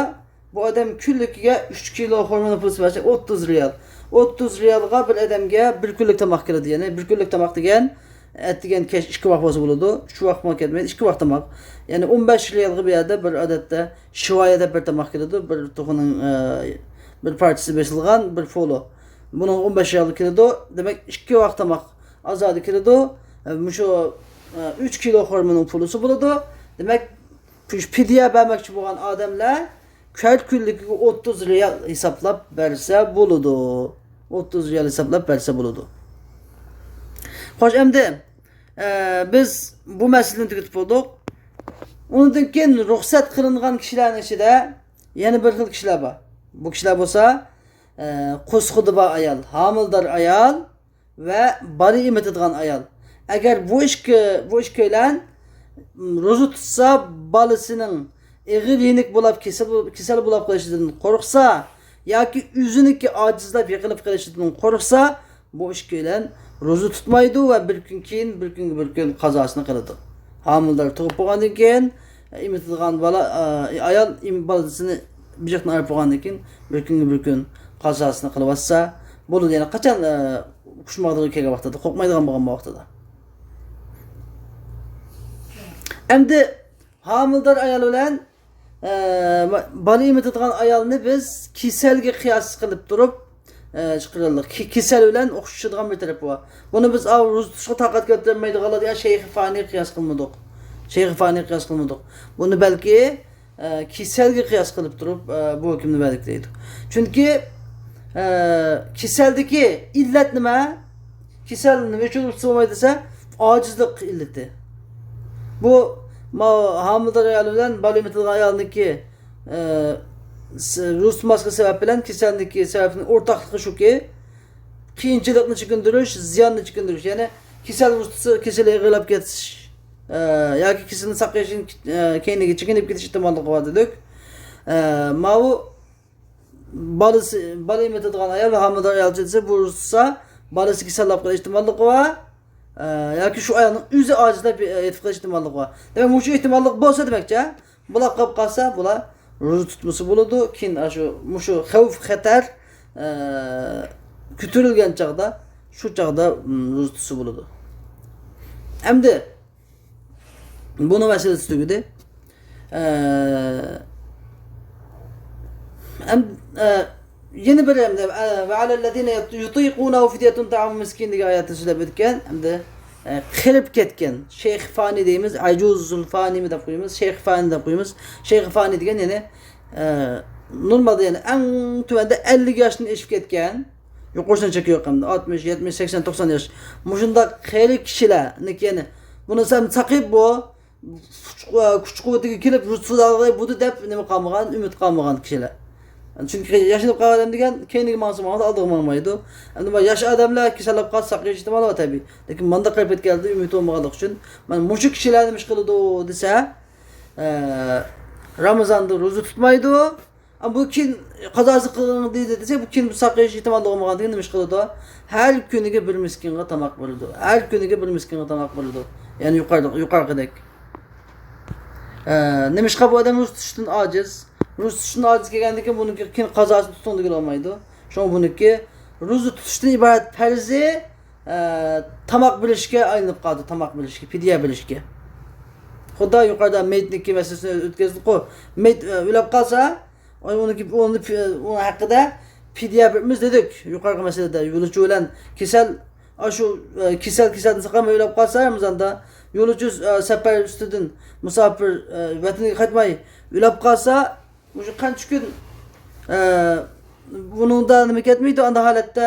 بۇ ئادەم كۈنلۈكىگە ئۈچ كىلو خورمىنىڭ پۇلى بەرسە، ئوتتۇز رىيال. ئوتتۇز رىيالغا بىر ئادەمگە بىر كۈنلۈك تاماق كېلىدۇ. يەنى بىر كۈنلۈك تاماق دېگەن، ئەتىگەن، كەچ ئىككى ۋاق بولسا بولىدۇ. ئۈچ ۋاق بولما كەتمەيدۇ، ئىككى ۋاق تاماق. يەنى ئون بەش رىيالغا بۇ يەردە بىر ئادەتتە شىۋايە دەپ بىر تاماق كېلىدۇ. بىر توخۇنىڭ، ئە، بىر پارچىسى بېسىلغان، بىر پولۇ. بۇنىڭ ئون بەش رىيالى كېلىدۇ. دېمەك، ئىككى ۋاق تاماق ئازادە كېلىدۇ. ئە، مۇشۇ، ئە، ئۈچ كىلو خورمىنىڭ پۇلىسى بولىدۇ. دېمەك، پىدىيە بەرمەكچى بولغان ئادەملەر ھەر كۈنلۈكىگە ئوتتۇز رىيال ھېسابلاپ بەرسە بولىدۇ. ئوتتۇز رىيال ھېسابلاپ بەرسە بولىدۇ. خوش، ئەمدى، ئە، بىز بۇ مەسىلىنى تۈگىتىپ بولدۇق. ئۇنىڭدىن كېيىن رۇخسەت قىلىنغان كىشىلەرنىڭ ئىچىدە يەنە بىر خىل كىشىلەر بار. بۇ كىشىلەر بولسا، ئە، قورسىقىدا بار ئايال، ھامىلىدار ئايال ۋە بالا ئېمىتىدىغان ئايال. ئەگەر بۇ ئىككى، بۇ ئىككىيلەن روزا تۇتسا، بالىسىنىڭ ئېغىر يېنىك بولاپ، كېسەل، كېسەل بولاپ قېلىشىدىن قورقسا ياكى ئۆزىنىڭكى ئاجىزلاپ يىقىلىپ قېلىشىدىن قورقسا، بۇ ئىككىيلەن روزا تۇتمايدۇ ۋە بىر كۈن كېيىن، بىر كۈنگە بىر كۈن قازاسىنى قىلىدۇ. ھامىلىدار تۇغۇپ بولغاندىن كېيىن، ئېمىتىدىغان بالا، ئايال ئېم-، بالىسىنى بېشىقتىن ئايرىپ بولغاندىن كېيىن، بىر كۈنگە بىر كۈن قازاسىنى قىلىۋاتسا بولىدۇ. يەنى قاچان، ئە، ئۇقۇشماغلىقى كەلگەن ۋاقتىدا، قورقمايدىغان بولغان ۋاقتىدا. ئەمدى ھامىلىدار ئايال بىلەن، ئە، بالا ئېمىتىدىغان ئايالنى بىز كېسەلگە قىياس قىلىپ تۇرۇپ، ئە، چىقىرىلدۇق. كېسەل بىلەن ئوخشىشىدىغان بىر تەرىپى بار. بۇنى بىز ئاۋۇ روزا تۇتۇشقا تاقەت كەلتۈرەلمەيدىغانلار دېگەن شەيخى فانىگە قىياس قىلمىدۇق. شەيخى فانىگە قىياس قىلمىدۇق. بۇنى بەلكى، ئە، كېسەلگە قىياس قىلىپ تۇرۇپ، ئە، بۇ ھۆكۈمنى بەردۇق دەيدۇ. چۈنكى، ئە، كېسەلدىكى ئىللەت نېمە؟ كېسەل نېمە ئۈچۈن روزا تۇتسا بولمايدۇ دېسە، ئاجىزلىق ئىللىتى. بۇ، ماۋۇ ھامىلىدار ئايال بىلەن بالا ئېمىتىدىغان ئايالنىڭكى، ئە، روزا تۇتماسلىقى سەۋەب بىلەن كېسەلنىڭكى سەۋەبىنىڭ ئورتاقلىقى شۇكى، قىيىنچىلىقنى چېكىندۈرۈش، زىياننى چېكىندۈرۈش. يەنى كېسەل روزا تۇتسا، كېسەل ئېغىرلاپ كېتىش، ئە، ياكى كېسەلنى ساقىيىشتىن، ئە، كەينىگە چېكىنىپ كېتىش ئېھتىماللىقى بار دېدۇق. ئە، ماۋۇ بالىسى، بالا ئېمىتىدىغان ئايال ۋە ھامىلىدار ئايال ئۈچۈن دېسە، بۇ روزا تۇتسا، بالىسى كېسەللەپ قېلىش ئېھتىماللىقى بار. ئە، ياكى شۇ ئايالنىڭ ئۆزى ئاجىزلاپ يېتىپ قېلىش ئېھتىماللىقى بار. دېمەك، مۇشۇ ئېھتىماللىق بولسا دېمەكچى، بۇلار قاپ قالسا، بۇلار روزا تۇتمىسا بولىدۇ. كېيىن ئاشۇ، مۇشۇ خەۋپ خەتەر، ئە، كۆتۈرۈلگەن چاغدا، شۇ چاغدا، م، روزا تۇتسا بولىدۇ. ئەمدى بۇنىڭ مەسىلىسى تۈگىدى. ئە، ئەم-، ئە، يەنە بىر ئەمدى، ئە، «وعلى الذين يطيقونه فدية طعام مسكين» دېگەن ئايەتنى سۆزلەپ ئۆتكەن. ئەمدى، ئە، قېرىپ كەتكەن شەيخى فانى دەيمىز، ئەجۇزۇل فانىمۇ دەپ قويىمىز، شەيخى فانى دەپ قويىمىز. شەيخى فانى دېگەن يەنى، ئە، نورمالدا يەنى ئەڭ تۆۋەندە ئەللىك ياشتىن ئېشىپ كەتكەن، يۇقىرىسىنىڭ چېكى يوق ئەمدى، ئاتمىش، يەتمىش، سەكسەن، توقسان ياش. مۇشۇنداق قېرى كىشىلەرنىڭكى يەنى، بۇنى سەن ساقىيىپ بۇ، كۈچ، كۈچ قۇۋۋىتىگە كېلىپ، روزا تۇتالىغاي بولدى دەپ نېمە قالمىغان، ئۈمىد قالمىغان كىشىلەر. چۈنكى ياشىنىپ قالغان ئادەم دېگەن كەينىگە ماڭسا ماڭىدۇ، ئالدىغا ماڭمايدۇ. ئەمدى بۇ ياش ئادەملەر كېسەللەپ قالسا ساقىيىش ئېھتىمالى بار تەبىئىي. لېكىن مانداق قېرىپ كەتكەن ھالدا ئۈمىد بولمىغانلىقى ئۈچۈن، مانا مۇشۇ كىشىلەر نېمە ئىش قىلىدۇ دېسە، ئە، رامىزاندا روزا تۇتمايدۇ. ئە، بۇ كېيىن قازاسى قىلىڭ دېدى دېسە، بۇ كېيىن ساقىيىش ئېھتىمالى بولمىغاندىن كېيىن نېمە ئىش قىلىدۇ؟ ھەر كۈنىگە بىر مىسكىنغا تاماق بېرىدۇ. ھەر كۈنىگە بىر مىسكىنغا تاماق بېرىدۇ. يەنى يۇقىرىدا، يۇقىرىقىدەك. ئە، نېمىشقا بۇ ئادەم روزا تۇتۇشتىن ئاجىز؟ روزا تۇتۇشتىن ئاجىز كەلگەندىن كېيىن بۇنىڭكى كېيىن قازاسىنى تۇتۇڭ دېگىلى بولمايدۇ. شۇڭا بۇنىڭكى روزا تۇتۇشتىن ئىبارەت پەرزى، ئە، تاماق بېرىشكە ئايلىنىپ قالدى، تاماق بېرىشكە، پىدىيە بېرىشكە. خۇددى يۇقىرىدا مېيىتنىڭكى مەسىلىسىنى ئۆتكەزدۇققۇ، مېيىت، ئە، ئۆلۈپ قالسا، ئۇنىڭكى، ئۇنى، ئۇنىڭ ھەققىدە پىدىيە بېرىمىز دېدۇك يۇقىرىقى مەسىلىدە. يولۇچى بىلەن كېسەل، ئاشۇ، ئە، كېسەل، كېسەلدىن ساقلانماي ئۆلۈپ قالسا رامىزاندا، يولۇچى، ئە، سەپەر ئۈستىدىن مۇساپىر، ئە، ۋەتىنىگە قايتماي ئۆلۈپ قالسا، مۇشۇ قانچە كۈن، ئە، بۇنىڭدا نېمە كەتمەيدۇ؟ ئانداق ھالەتتە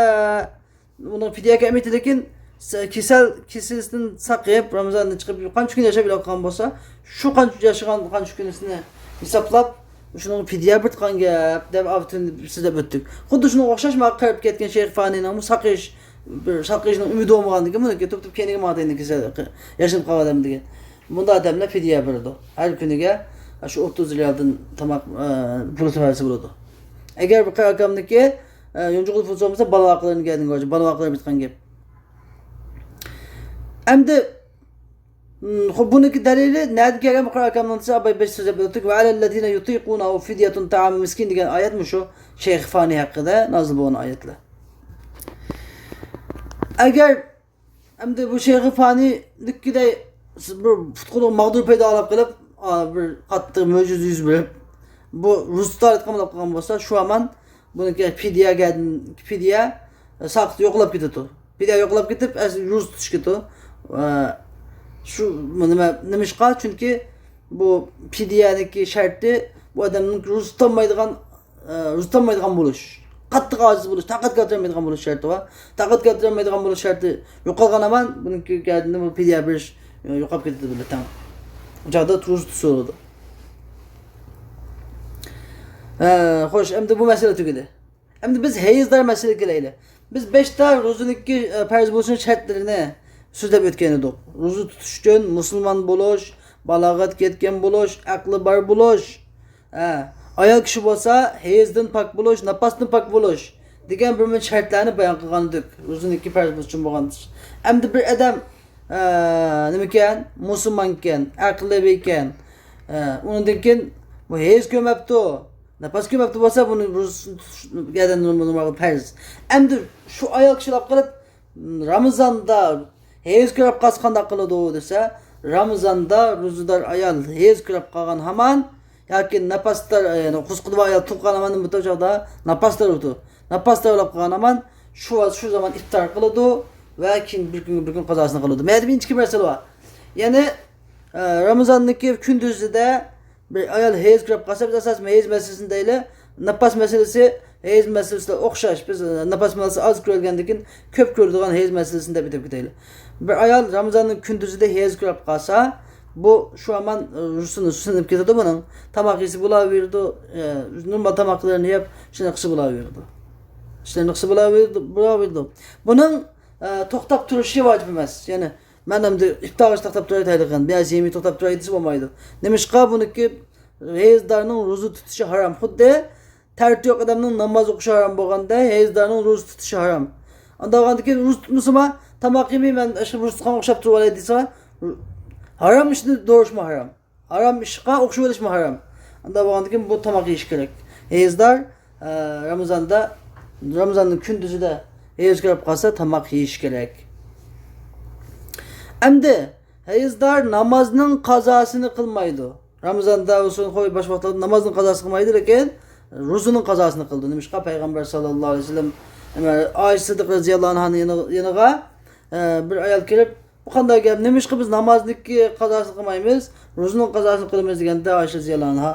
ئۇنىڭ پىدىيە كەتمەيدۇ، لېكىن س-، كېسەل، كېسىلىدىن ساقىيىپ، رامىزاندىن چىقىپ، قانچە كۈن ياشاپ ئۆلۈپ قالغان بولسا، شۇ قانچە ياشىغان، قانچە كۈنىسىنى ھېسابلاپ، شۇنىڭغا پىدىيە بېرىدىغان گەپ دەپ ئاۋۇتۇن سۆزلەپ ئۆتتۇق. خۇددى شۇنىڭغا ئوخشاش، مانا قېرىپ كەتكەن شەيخى فانىنىڭمۇ ساقىيىش، بىر ساقىيىشنىڭ ئۈمىدى بولمىغاندىن كېيىن، بۇنىڭكى تۇرۇپ تۇرۇپ كەينىگە ماڭىدىغان كېسەل، ياشىنىپ قالغان ئادەم دېگەن. بۇنداق ئادەملەر پىدىيە بېرىدۇ. ھەر كۈنىگە شۇ ئوتتۇز رىيالدىن تاماق، ئە، پۇل بەرسە بولىدۇ. ئەگەر بۇ قېرى ئاكامنىڭكى، ئە، يونچۇقىدا پۇل بولمىسا، بالا ۋاقىتلىرىنى كەلدىن كۆرۈشى، بالا ۋاقىتلىرى بىتقان گەپ. ئەمدى مم، خو، بۇنىڭكى دەلىلى نەدىن كەلگەن؟ بۇ قۇرئان كەلامنىڭ ئىچىدە ئاباي بەش سۆزلەپ ئۆتتۇق. ۋە ئەلەللەزىنە يۇتىقۇنەھۇ فىديەتۇن تەئامۇ مىسكىن دېگەن ئايەتمۇ شۇ شەيخى فانى ھەققىدە نازىل بولغان ئايەتلەر. ئەگەر ئەمدى بۇ شەيخى فانىلىككىدەي بىر پۇتقۇلۇق ماغدۇر پەيدا قىلىپ، ئا، بىر قاتتىق مۆجىزە يۈز بېرىپ، بۇ روزا تۇتالىغان بولۇپ قالغان بولسا، شۇ ھامان بۇنىڭكى پىدىيەگە، پىدىيە ساقىت يوقلاپ كېتىدۇ. پىدىيە يوقلاپ كېتىپ، ئەسلى روزا تۇتۇش كېتىدۇ. ۋە شۇ نېمە، نېمىشقا؟ چۈنكى بۇ پىدىيەنىڭكى شەرتى بۇ ئادەمنىڭ روزا تۇتالمايدىغان، ئە، روزا تۇتالمايدىغان بولۇش، قاتتىق ئاجىز بولۇش، تاقەت كەلتۈرەلمەيدىغان بولۇش شەرتى بار. تاقەت كەلتۈرەلمەيدىغان بولۇش شەرتى يوقالغان ھامان بۇنىڭكى گەردىنىدىن بۇ پىدىيە بېرىش، ئە، يوقاپ كېتىدۇ بىلەن تەڭ. ئۇ چاغدا روزا تۇتسا بولىدۇ. ئە، خوش، ئەمدى بۇ مەسىلە تۈگىدى. ئەمدى بىز ھەيزدار مەسىلىگە كېلەيلى. بىز بەشتە روزىنىڭكى، ئە، پەرز بولۇشىنىڭ شەرتلىرىنى سۆزلەپ ئۆتكەن ئىدۇق. روزا تۇتۇش ئۈچۈن مۇسۇلمان بولۇش، بالاغەت يەتكەن بولۇش، ئەقلى بار بولۇش، ھە، ئايال كىشى بولسا ھەيزدىن پاك بولۇش، ناپاستىن پاك بولۇش دېگەن بىر مۇنچە شەرتلەرنى بايان قىلغان ئىدۇق. روزىنىڭكى پەرز بولۇشى ئۈچۈن بولغان ئىش. ئەمدى بىر ئادەم، ئە، نېمىكەن؟ مۇسۇلمانكەن، ئەقلى باركەن، ئە، ئۇنىڭدىن كېيىن بۇ ھەيز كۆرمەپتۇ، ناپاس كۆرمەپتۇ بولسا، بۇنى روزىسىنى تۇتۇش گەردەن نورمال پەرز. ئەمدى شۇ ئايال كىشى لاپ قىلىپ، رامىزاندا ھەيز كۆرۈپ قالسا قانداق قىلىدۇ دېسە، رامىزاندا روزىدار ئايال ھەيز كۆرۈپ قالغان ھامان ياكى ناپاسدار، يەنى قۇسقىدىغان ئايال تۇغقان ھامان بۇ چاغدا ناپاسدار بولىدۇ. ناپاسدار بولۇپ قالغان ھامان شۇ ۋاقىت، شۇ زامان ئىپتار قىلىدۇ ۋە كېيىن بىر كۈن، بىر كۈن قازاسىنى قىلىدۇ. مەدە بىر ئىنچىكە مەسىلە بار. يەنى، ئە، رامىزاننىڭكى كۈندۈزىدە بىر ئايال ھەيز كۆرۈپ قالسا، بىز ئاساسەن ھەيز مەسىلىسىنى دەيلى. ناپاس مەسىلىسى، ھەيز مەسىلىسى بىلەن ئوخشاش. بىز، ئە، ناپاس مەسىلىسى ئاز كۆرۈلگەندىن كېيىن كۆپ كۆرۈلىدىغان ھەيز مەسىلىسىنى دەپ ئۆتۈپ كېتەيلى. بىر ئايال رامىزاننىڭ كۈندۈزىدە ھەيز كۆرۈپ قالسا، بۇ شۇ ھامان، ئە، روزىسىنى سىنىپ كېتىدۇ بۇنىڭ. تاماق يېسە بولاۋېرىدۇ، ئە، نورمال تاماقلىرىنى يەپ، شۇنى قىلسا بولاۋېرىدۇ. شۇنى قىلسا بولاۋېرىدۇ، بولاۋېرىدۇ. بۇنىڭ، ئە، توختاپ تۇرۇشى ۋاجىپ ئەمەس. يەنى مەن ئەمدى ئىپتارغىچە توختاپ تۇراي دەيدىغان، بىر ئاز يېمەي توختاپ تۇراي دېسە بولمايدۇ. نېمىشقا؟ بۇنىڭكى ھەيزدارنىڭ روزا تۇتۇشى ھارام. خۇددى تەرىتى يوق ئادەمنىڭ ناماز ئوقۇشى ھارام بولغاندا، ھەيزدارنىڭ روزا تۇتۇشى ھارام. ئانداق بولغاندىكىن روزا تۇتمىسىمۇ، تاماق يېمەي، مەن ئاشۇ روزا تۇتقانغا ئوخشاپ تۇرۇۋالاي دېسە، ھارام ئىشنى دورىشىمۇ ھارام. ھارام ئىشقا ئوخشىۋېلىشمۇ ھارام. ئانداق بولغاندىكىن بۇ تاماق يېيىش كېرەك. ھەيزدار، ئە، رامىزاندا، رامىزاننىڭ كۈندۈزىدە ھەيز كۆرۈپ قالسا، تاماق يېيىش كېرەك. ئەمدى ھەيزدار نامازنىڭ قازاسىنى قىلمايدۇ. رامىزاندا بولسۇن، خوي، باشقا ۋاقىتلاردا نامازنىڭ قازاسىنى قىلمايدۇ، لېكىن روزىنىڭ قازاسىنى قىلىدۇ. نېمىشقا؟ پەيغەمبەر ساللاللاھۇ ئەلەيھى ۋەسەللەم، ئايشە سىددىقە رەزىياللاھۇ ئەنھانىڭ يېنىغا، يېنىغا، ئە، بىر ئايال كىرىپ، بۇ قانداق گەپ؟ نېمىشقا بىز نامازنىڭكى قازاسىنى قىلمايمىز، روزىنىڭ قازاسىنى قىلىمىز دېگەندە، ئايشە رەزىياللاھۇ ئەنھا،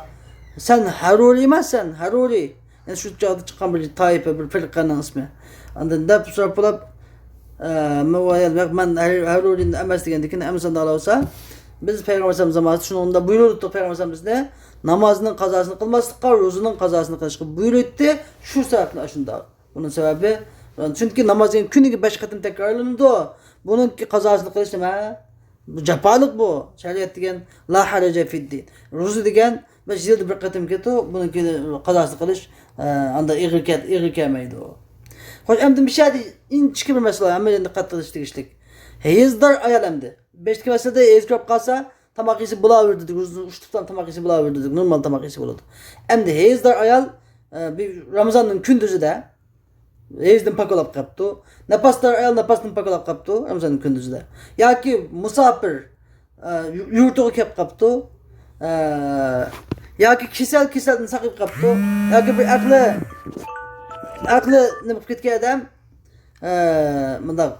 سەن ھەرۇرى ئەمەسسەن، ھەرۇرى. يەنى شۇ چاغدا چىققان بىر تائىپە، بىر پىرقەنىڭ ئىسمى. ئاندىن دەپ سوراپ بولاپ، ئە، مەن ئۇ ئايال، ياق، مەن ھەر-، ھەرۇرى ئەمەس دېگەندىكىن، ئەمىسە ئۇنداق بولسا، بىز پەيغەمبەر ئەلەيھىسسالام زامانىسىدا شۇنىڭدا بۇيرۇلۇپتۇ، پەيغەمبەر ئەلەيھىسسالام بىزنى نامازنىڭ قازاسىنى قىلماسلىققا، روزىنىڭ قازاسىنى قىلىشقا بۇيرۇيتتى. شۇ سەۋەبتىن ئاشۇنداق. بۇنىڭ سەۋەبى، چۈنكى ناماز دېگەن كۈنىگە بەش قېتىم تەكرارلىنىدۇ. بۇنىڭكى قازاسىنى قىلىش نېمە؟ بۇ جاپالىق بۇ. شەرىئەت دېگەن لا ھەرەجە فىددىن. روزا دېگەن بەش يىلدا بىر قېتىم كېتىدۇ. بۇنىڭكى قازاسىنى قىلىش، ئە، ئاندا ئېغىر كەت-، ئېغىر كەلمەيدۇ. خوش، ئەمدى مۇشۇ يەردە ئىنچىكە بىر مەسىلە، ھەممىدىن دىققەت قىلىش تېگىشلىك. ھەيزدار ئايال ئەمدى. بەشتىكى مەسىلىدە ھەيز كۆرۈپ قالسا، تاماق يېسە بولاۋېرىدۇ دېدۇك، روزىنى ئۇشتۇپلا تاماق يېسە بولاۋېرىدۇ دېدۇك، نورمال تاماق يېسە بولىدۇ. ئەمدى ھەيزدار ئايال، ئە، بىر رامىزاننىڭ كۈندۈزىدە ھەيزدىن پاكلاپ قاپتۇ. ناپاسدار ئايال ناپاستىن پاكلاپ قاپتۇ رامىزاننىڭ كۈندۈزىدە. ياكى مۇساپىر، ئە، يۇ-، يۇرتىغا كەپ قاپتۇ. ئە، ياكى كېسەل، كېسەلدىن ساقىيىپ قاپتۇ. ياكى بىر ئەقلى، ئەقلى نېمە قىلىپ كەتكەن ئادەم، ئە، مۇنداق،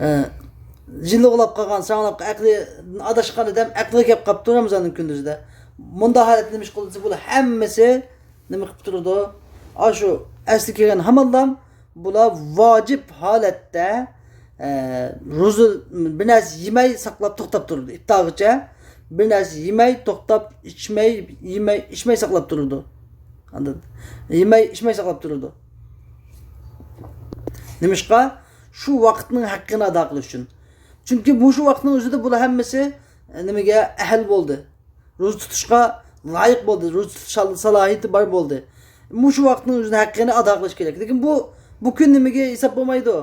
ئە، جىنلىق ئۇلاپ قالغان، ساڭلاپ ئەقلى ئاداشقان ئادەم ئەقلىگە كەپ قاپتۇ رامىزاننىڭ كۈندۈزىدە. مۇنداق ھالەتتە نېمە ئىش قىلدى دېسە، بۇلار ھەممىسى نېمە قىلىپ تۇرىدۇ؟ ئاشۇ ئەسلى كەلگەن ھامانلام بۇلار ۋاجىپ ھالەتتە، ئە، روزا، بىر نەرسە يېمەي ساقلاپ توختاپ تۇرىدۇ. ئىپتارغىچە بىر نەرسە يېمەي، توختاپ، ئىچمەي، يېمەي، ئىچمەي ساقلاپ تۇرىدۇ. ئاندىن يېمەي، ئىچمەي ساقلاپ تۇرىدۇ. نېمىشقا؟ شۇ ۋاقىتنىڭ ھەققىنى ئادا قىلىش ئۈچۈن. چۈنكى مۇشۇ ۋاقىتنىڭ ئۆزىدە بۇلار ھەممىسى، ئە، نېمىگە ئەھل بولدى؟ روزا تۇتۇشقا لايىق بولدى، روزا تۇتۇش سالاھىيىتى بار بولدى. مۇشۇ ۋاقىتنىڭ ئۆزىنىڭ ھەققىنى ئادا قىلىش كېرەك. لېكىن بۇ، بۇ كۈن نېمىگە ھېساب بولمايدۇ؟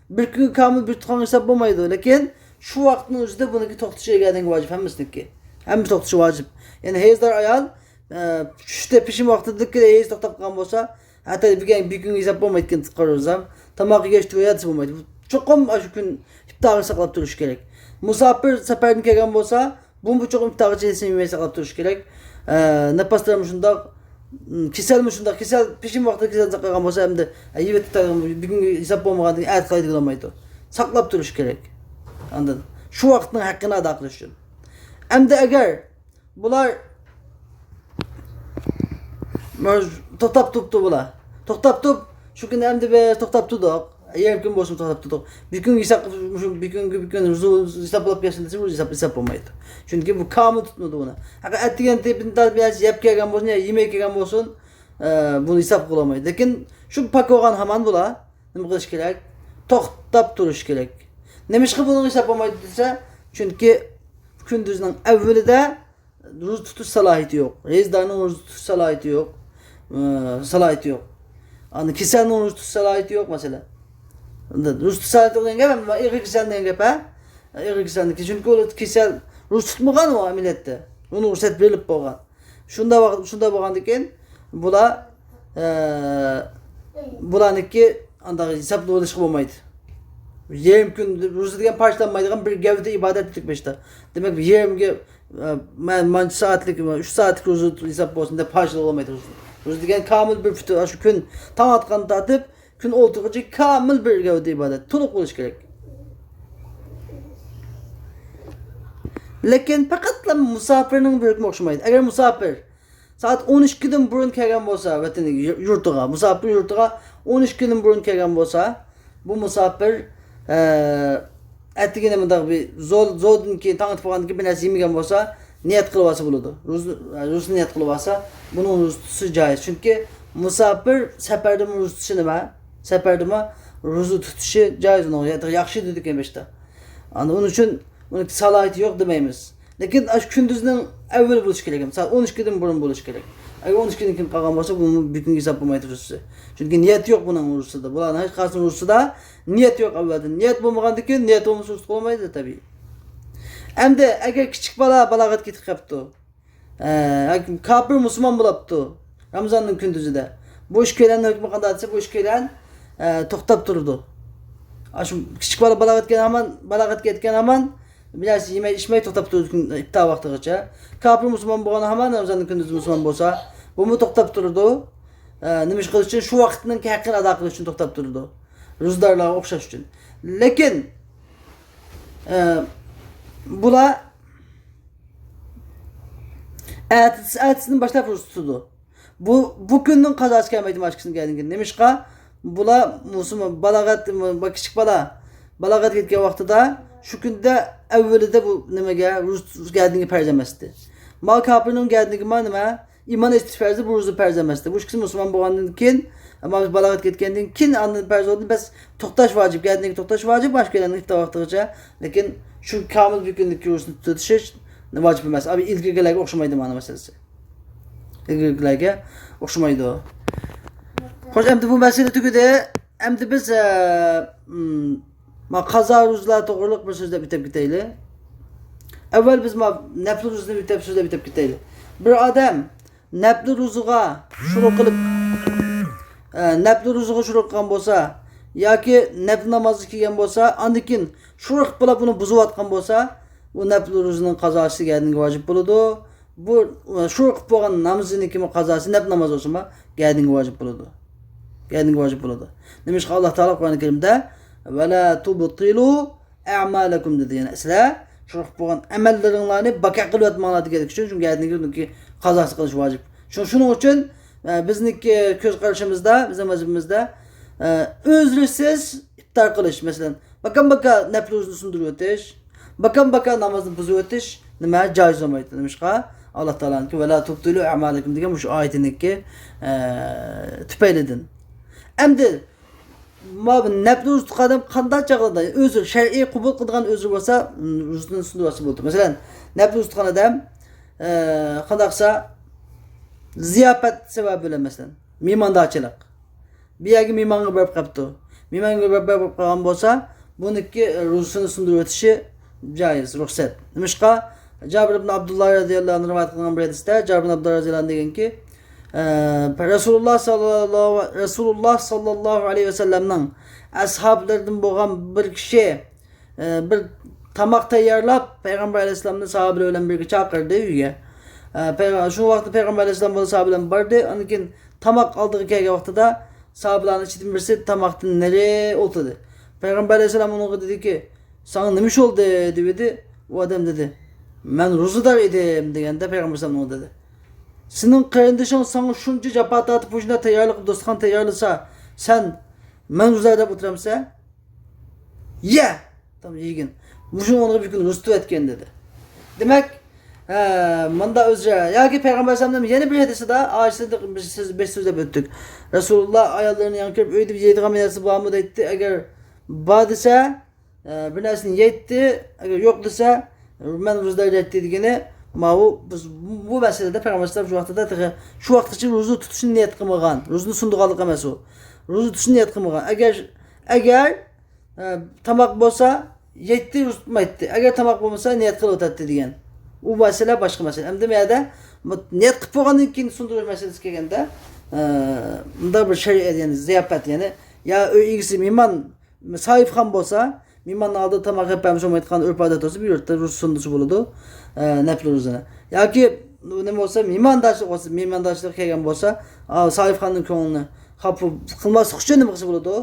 بىر كۈنگە كامىل بىر تۇتقانغا ھېساب بولمايدۇ. لېكىن شۇ ۋاقىتنىڭ ئۆزىدە بۇنىڭكى توختىشى گەدىنىگە ۋاجىپ، ھەممىسىنىكى. ھەممىسى توختىشى ۋاجىپ. يەنى ھەيزدار ئايال، ئە، چۈشتە پېشىن ۋاقتىدىكى ھەيز توختاپ قالغان بولسا، ھەتتا بۈگۈن، بۈگۈنگە ھېساب بولمايدىكەن، قارىسام، تاماق يېگەچ تۇرۇۋېتىش بولمايدۇ. چوقۇم شۇ كۈن ئىپتارغا ساقلاپ تۇرۇش كېرەك. مۇساپىر سەپەردىن كەلگەن بولسا، بۇمۇ چوقۇم ئىپتارغىچە ھېسىنى يېمەي ساقلاپ تۇرۇش كېرەك. ئە، نەپەسلەرمۇ شۇنداق، كېسەلمۇ شۇنداق، كېسەل، پېشىن ۋاقتىدا كېسەل ساقلىغان بولسا، ئەمدى، ئە، يېۋېتىپ تۇرغان، بۈگۈنگە ھېساب بولمىغاندىن كېيىن ئەتە قىلايدىغان بولمايدۇ. ساقلاپ تۇرۇش كېرەك. ئاندىن شۇ ۋاقىتنىڭ ھەققىنى ئادا قىلىش ئۈچۈن. ئەمدى ئەگەر بۇلار توختاپ تۇرۇپتۇ بۇلار. توختاپ تۇرۇپ، شۇ كۈنى ئەمدى بىز توختاپ تۇردۇق. يېرىم كۈن بولسىمۇ توختاپ تۇردۇق. بۈگۈنگە ھېساب، مۇشۇ بۈگۈنگە، بۈگۈن روزا ھېساب بولۇپ كەلسۇن دېسە، بۇ ھېساب، ھېساب بولمايدۇ. چۈنكى بۇ كامىل تۇتمىدى ئۇنى. ھەقىقەت دېگەن تېپىندا بىر نەرسە يەپ كەلگەن بولسۇن يا يېمەي كەلگەن بولسۇن، ئە، بۇنى ھېساب قىلالمايدۇ. لېكىن شۇ پاك بولغان ھامان بۇلار نېمە قىلىش كېرەك؟ توختاپ تۇرۇش كېرەك. نېمىشقا بۇنىڭ ھېساب بولمايدۇ دېسە، چۈنكى كۈندۈزنىڭ ئەۋۋىلىدە روزا تۇتۇش سالاھىيىتى يوق. ھەيزدارنىڭ روزا تۇتۇش سالاھىيىتى يوق. ئى، سالاھىيىتى يوق. ئاندىن كېسەلنىڭ روزا تۇتۇش سالاھىيىتى يوق، مەسىلەن. ئاندىن روزا تۇتۇش سالاھىيىتى يوق دېگەن گەپ، ئەمما ئېغىر كېسەل دېگەن گەپ، ھە؟ ئېغىر كېسەلنىڭكى، چۈنكى ئۇ كېسەل روزا تۇتمىغان ئۇ ئەمەلىيەتتە. ئۇنىڭ رۇخسەت بېرىلىپ بولغان. شۇنداق ۋاقىت، شۇنداق بولغاندىن كېيىن بۇلار، ئە، بۇلارنىڭكى ئانداق ھېسابلىۋېلىشقا بولمايدۇ. يېرىم كۈن روزا دېگەن پارچىلانمايدىغان بىر گەۋدە ئىبادەت ئىدۇق بېشىدا. دېمەك، يېرىمگە، ئە، مەن مانچە سائەتلىك، ئۈچ سائەتلىك روزا ھېساب بولسۇن دەپ پارچىلىۋالمايدۇ روزىنى. روزا دېگەن كامىل بىر پۈتۈن، شۇ كۈن تاڭ ئاتقاندىن تارتىپ كۈن ئولتۇرغۇچە كامىل بىر گەۋدە ئىبادەت، تولۇق بولۇش كېرەك. لېكىن پەقەتلا مۇساپىرنىڭ بىر ھۆكمى ئوخشىمايدۇ. ئەگەر مۇساپىر سائەت ئون ئىككىدىن بۇرۇن كەلگەن بولسا، ۋەتىنىگە، يۇ-، يۇرتىغا، مۇساپىر يۇرتىغا ئون ئىككىدىن بۇرۇن كەلگەن بولسا، بۇ مۇساپىر، ئە، ئەتىگىنى مۇنداق بىر زور، زوردىن كېيىن، تاڭ ئاتىپ بولغاندىن كېيىن بىر نەرسە يېمىگەن بولسا، نىيەت قىلىۋالسا بولىدۇ. روزا، روزا نىيەت قىلىۋالسا، بۇنىڭ روزا تۇتۇشى جايىز. چۈنكى مۇساپىر سەپەردىمۇ روزا تۇتۇشى نېمە؟ سەپەردىمۇ روزا تۇتۇشى جايىز ئۇنىڭ، يا-، ياخشى دېدىكەن بېشىدا. ئاندىن ئۇنىڭ ئۈچۈن ئۇنىڭ سالاھىيىتى يوق دېمەيمىز. لېكىن ئاشۇ كۈندۈزنىڭ ئەۋۋىلى بولۇشى كېرەك. سائەت ئون ئىككىدىن بۇرۇن بولۇشى كېرەك. ئەگەر ئون ئىككىدىن كېيىن قالغان بولسا، بۇ بۈگۈنگە ھېساب بولمايدۇ روزىسى. چۈنكى نىيەت يوق بۇنىڭ روزىسىدا. بۇلارنىڭ ھېچقايسىنىڭ روزىسىدا نىيەت يوق ئەۋۋەلدىن. نىيەت بولمىغاندىن كېيىن، نىيەت بولمىسا روزا تۇتۇلمايدۇ، تەبىئىي. ئەمدى ئەگەر كىچىك بالا بالاغەتكە يېتىپ قاپتۇ، ئە، كاپىر مۇسۇلمان بولاپتۇ رامىزاننىڭ كۈندۈزىدە، بۇ ئىككىيلەننىڭ ھۆكمى قانداق دېسە، بۇ ئىككىيلەن، ئە، توختاپ تۇرىدۇ. ئاشۇ كىچىك بالا بالاغەتكە يەتكەن ھامان، بالاغەتكە يەتكەن ھامان بىر نەرسە يېمەي ئىچمەي توختاپ تۇرىدۇ كۈن، ئىپتار ۋاقتىغىچە. كاپىر مۇسۇلمان بولغان ھامان رامىزاننىڭ كۈندۈزى مۇسۇلمان بولسا، بۇمۇ توختاپ تۇرىدۇ. ئە، نېمە ئىش قىلىش ئۈچۈن؟ شۇ ۋاقىتنىڭكى ھەققىنى ئادا قىلىش ئۈچۈن توختاپ تۇرىدۇ. روزىدارلارغا ئوخشاش ئۈچۈن. لېكىن، ئە، بۇلار ئەتىسى، ئەتىسىدىن باشلاپ روزا تۇتىدۇ. بۇ، بۇ كۈننىڭ قازاسى كەلمەيدۇ مانا ئىككىسىنىڭ كەلگەندىن كېيىن. نېمىشقا؟ بۇلار مۇسۇلمان بالاغەت، بۇ كىچىك بالا بالاغەتكە يەتكەن ۋاقتىدا شۇ كۈندە ئەۋۋىلىدە بۇ نېمىگە، روزا گەدىنىگە پەرز ئەمەستى. ما كاپىرنىڭ گەدىنىگە ما نېمە؟ ئىمان ئېيتىش پەرزى، بۇ روزا پەرز ئەمەستى. بۇ ئىككىسى مۇسۇلمان بولغاندىن كېيىن، ئەمما بالاغەتكە يەتكەندىن كېيىن ئاندىن پەرز بولدى. بەس توختاش ۋاجىپ، گەدىنىگە توختاش ۋاجىپ، باشقا يەرلەرنىڭ ئىپتار ۋاقتىغىچە. لېكىن شۇ كامىل بىر كۈنلۈك روزىنى تۇتۇش ۋاجىپ ئەمەس. ئەبى ئىلگىرىكىلەرگە ئوخشىمايدۇ مانا مەسىلىسى. ئىلگىرىكىلەرگە ئوخشىمايدۇ. خوش، ئەمدى بۇ مەسىلە تۈگىدى. ئەمدى بىز، ئە، م، ما قازا روزىلار توغرىلىق بىر سۆزلەپ ئۆتۈپ كېتەيلى. ئەۋۋەل بىز ما نەپلى روزىنى ئۆتەپ، سۆزلەپ ئۆتۈپ كېتەيلى. بىر ئادەم نەپلى روزىغا شۇرۇ قىلىپ، ئە، نەپلى روزىغا شۇرۇ قىلغان بولسا ياكى نەپلى نامازغا كىرگەن بولسا، ئاندىن كېيىن شۇرۇ قىلىپ بولۇپ ئۇنى بۇزۇۋاتقان بولسا، ئۇ نەپلى روزىنىڭ قازاسى گەدىنىگە ۋاجىپ بولىدۇ. بۇ، ئە، شۇرۇ قىلىپ بولغان نامىزىنىڭكىمۇ قازاسى، نەپلى ناماز بولسىمۇ، گەدىنىگە ۋاجىپ بولىدۇ. گەدىنىگە ۋاجىپ بولىدۇ. نېمىشقا ئاللا تائالا قۇرئان كەرىمدە، «ۋەلا تۇبتىلۇ ئەمالەكۇم» دېدى. يەنى سىلەر شۇرۇپ بولغان ئەمەللىرىڭلارنى بىكار قىلىۋەتمەڭلار دېگەنلىكى ئۈچۈن، شۇ گەدىنىگە ئۇنىڭكى قازاسى قىلىش ۋاجىپ. شۇ، شۇنىڭ ئۈچۈن، ئە، بىزنىڭكى كۆز قارىشىمىزدا، بىزنىڭ مەزھىپىمىزدە، ئە، ئۆزرىسىز ئىپتار قىلىش، مەسىلەن، باكام باكا نەپلى روزىنى سۇندۇرۇۋېتىش، باكام باكا نامازنى بۇزۇۋېتىش نېمە؟ جايىز بولمايدۇ. نېمىشقا؟ ئاللا تائالانىڭكى «ۋەلا تۇبتىلۇ ئەمالەكۇم» دېگەن مۇشۇ ئايىتىنىڭكى، ئە، تۈپەيلىدىن. ئەمدى ما بۇ نەپلى روزا تۇتقان ئادەم قانداق چاغلاردا ئۆزى شەرئىي قوبۇل قىلىدىغان ئۆزى بولسا، روزىنى سۇندۇرۇۋالسا بولىدۇ. مەسىلەن، نەپلى روزا تۇتقان ئادەم، ئە، قانداق قىلسا، زىياپەت سەۋەبى بىلەن، مەسىلەن، مېھماندارچىلىق، بىر يەرگە مېھمانغا بېرىپ قاپتۇ. مېھمانغا بېرىپ، بېرىپ قالغان بولسا، بۇنىڭكى روزىسىنى سۇندۇرۇۋېتىشى جائىز، رۇخسەت. نېمىشقا؟ جابىر ئىبن ئابدۇللا رەزىياللاھۇ ئەنھۇ رىۋايەت قىلغان بىر ھەدىستە، جابىر ئىبن ئابدۇللا رەزىياللاھۇ ئەنھۇ دېگەنكى، ئە، رەسۇلۇللا ساللاللاھۇ، رەسۇلۇللا ساللاللاھۇ ئەلەيھى ۋەسەللەمنىڭ ئەسھابلىرىدىن بولغان بىر كىشى، ئە، بىر تاماق تەييارلاپ، پەيغەمبەر ئەلەيھىسسالامنى ساھابىلەر بىلەن بىرگە چاقىردى ئۆيىگە. ئە، پەيغە-، شۇ ۋاقىتتا پەيغەمبەر ئەلەيھىسسالام بولسا ساھابە بىلەن باردى. ئاندىن كېيىن تاماق ئالدىغا كەلگەن ۋاقتىدا ساھابىلارنىڭ ئىچىدىن بىرسى تاماقتىن نېرى ئولتۇردى. پەيغەمبەر ئەلەيھىسسالام ئۇنىڭغا دېدىكى، «ساڭا نېمە ئىش بولدى؟» دېۋىدى. ئۇ ئادەم دېدى، «مەن روزىدار ئىدىم» دېگەندە پەيغەمبەر ئەلەيھىسسالام ئۇنىڭغا دېدى، «سېنىڭ قېرىندىشىڭ ساڭا شۇنچە جاپا تارتىپ، مۇشۇنداق تەييارلىق، دوستخانا تەييارلىسا، سەن مەن روزىدار دەپ ئولتۇرامسەن؟» يە! تام يېگىن. مۇشۇ ئورنىغا بىر كۈن روزا تۇتۇۋەتكەن دېدى. دېمەك، ھە، مۇندا ئۆزرە. ياكى پەيغەمبەر ئەلەيھىسسالامنىڭ يەنە بىر ھەدىسىدە، ئاشۇ بىر سۆز، بىر سۆزلەپ ئۆتتۇق. رەسۇلۇللا ئاياللىرىنى ياڭ كۆرۈپ، ئۆيدە بىر يەيدىغان بىر نەرسە بارمۇ دەيتتى. ئەگەر بار دېسە، ئە، بىر نەرسىنى يەيتتى. ئەگەر يوق دېسە، مەن روزىدار دەيتتى دېگىنى، ماۋۇ، بىز بۇ مەسىلىدە پەيغەمبەر ئەلەيھىسسالام شۇ ۋاقتىدا تېخى، شۇ ۋاقىتقىچە روزا تۇتۇشنى نىيەت قىلمىغان، روزىنى سۇندۇرغانلىق ئەمەس ئۇ. روزا تۇتۇشنى نىيەت قىلمىغان. ئەگەر، ئەگەر ئە، تاماق بولسا يەيتتى، روزا تۇتمايتتى. ئەگەر تاماق بولمىسا نىيەت قىلىۋاتاتتى دېگەن. ئۇ مەسىلە باشقا مەسىلە. ئەمدى بۇ يەردە بۇ نىيەت قىلىپ بولغاندىن كېيىن سۇندۇرۇش مەسىلىسى كەلگەندە، ئە، مۇنداق بىر شەرئىي، يەنى زىياپەت، يەنى يا ئۆي ئىگىسى مېھمان ساھىبخان بولسا، مېھماننىڭ ئالدىدا تاماق يەپ بەرمىسە بولمايدىغان ئۆرپ-ئادەت بولسا، بۇ يەردە روزا سۇندۇرسا بولىدۇ، ئە، نەپلى روزىنى. ياكى نېمە بولسا، مېھمانداشلىق بولسا، مېھمانداشلىققا كەلگەن بولسا، ئا، ساھىبخاننىڭ كۆڭلىنى خاپا قىلماسلىق ئۈچۈن نېمە قىلسا بولىدۇ؟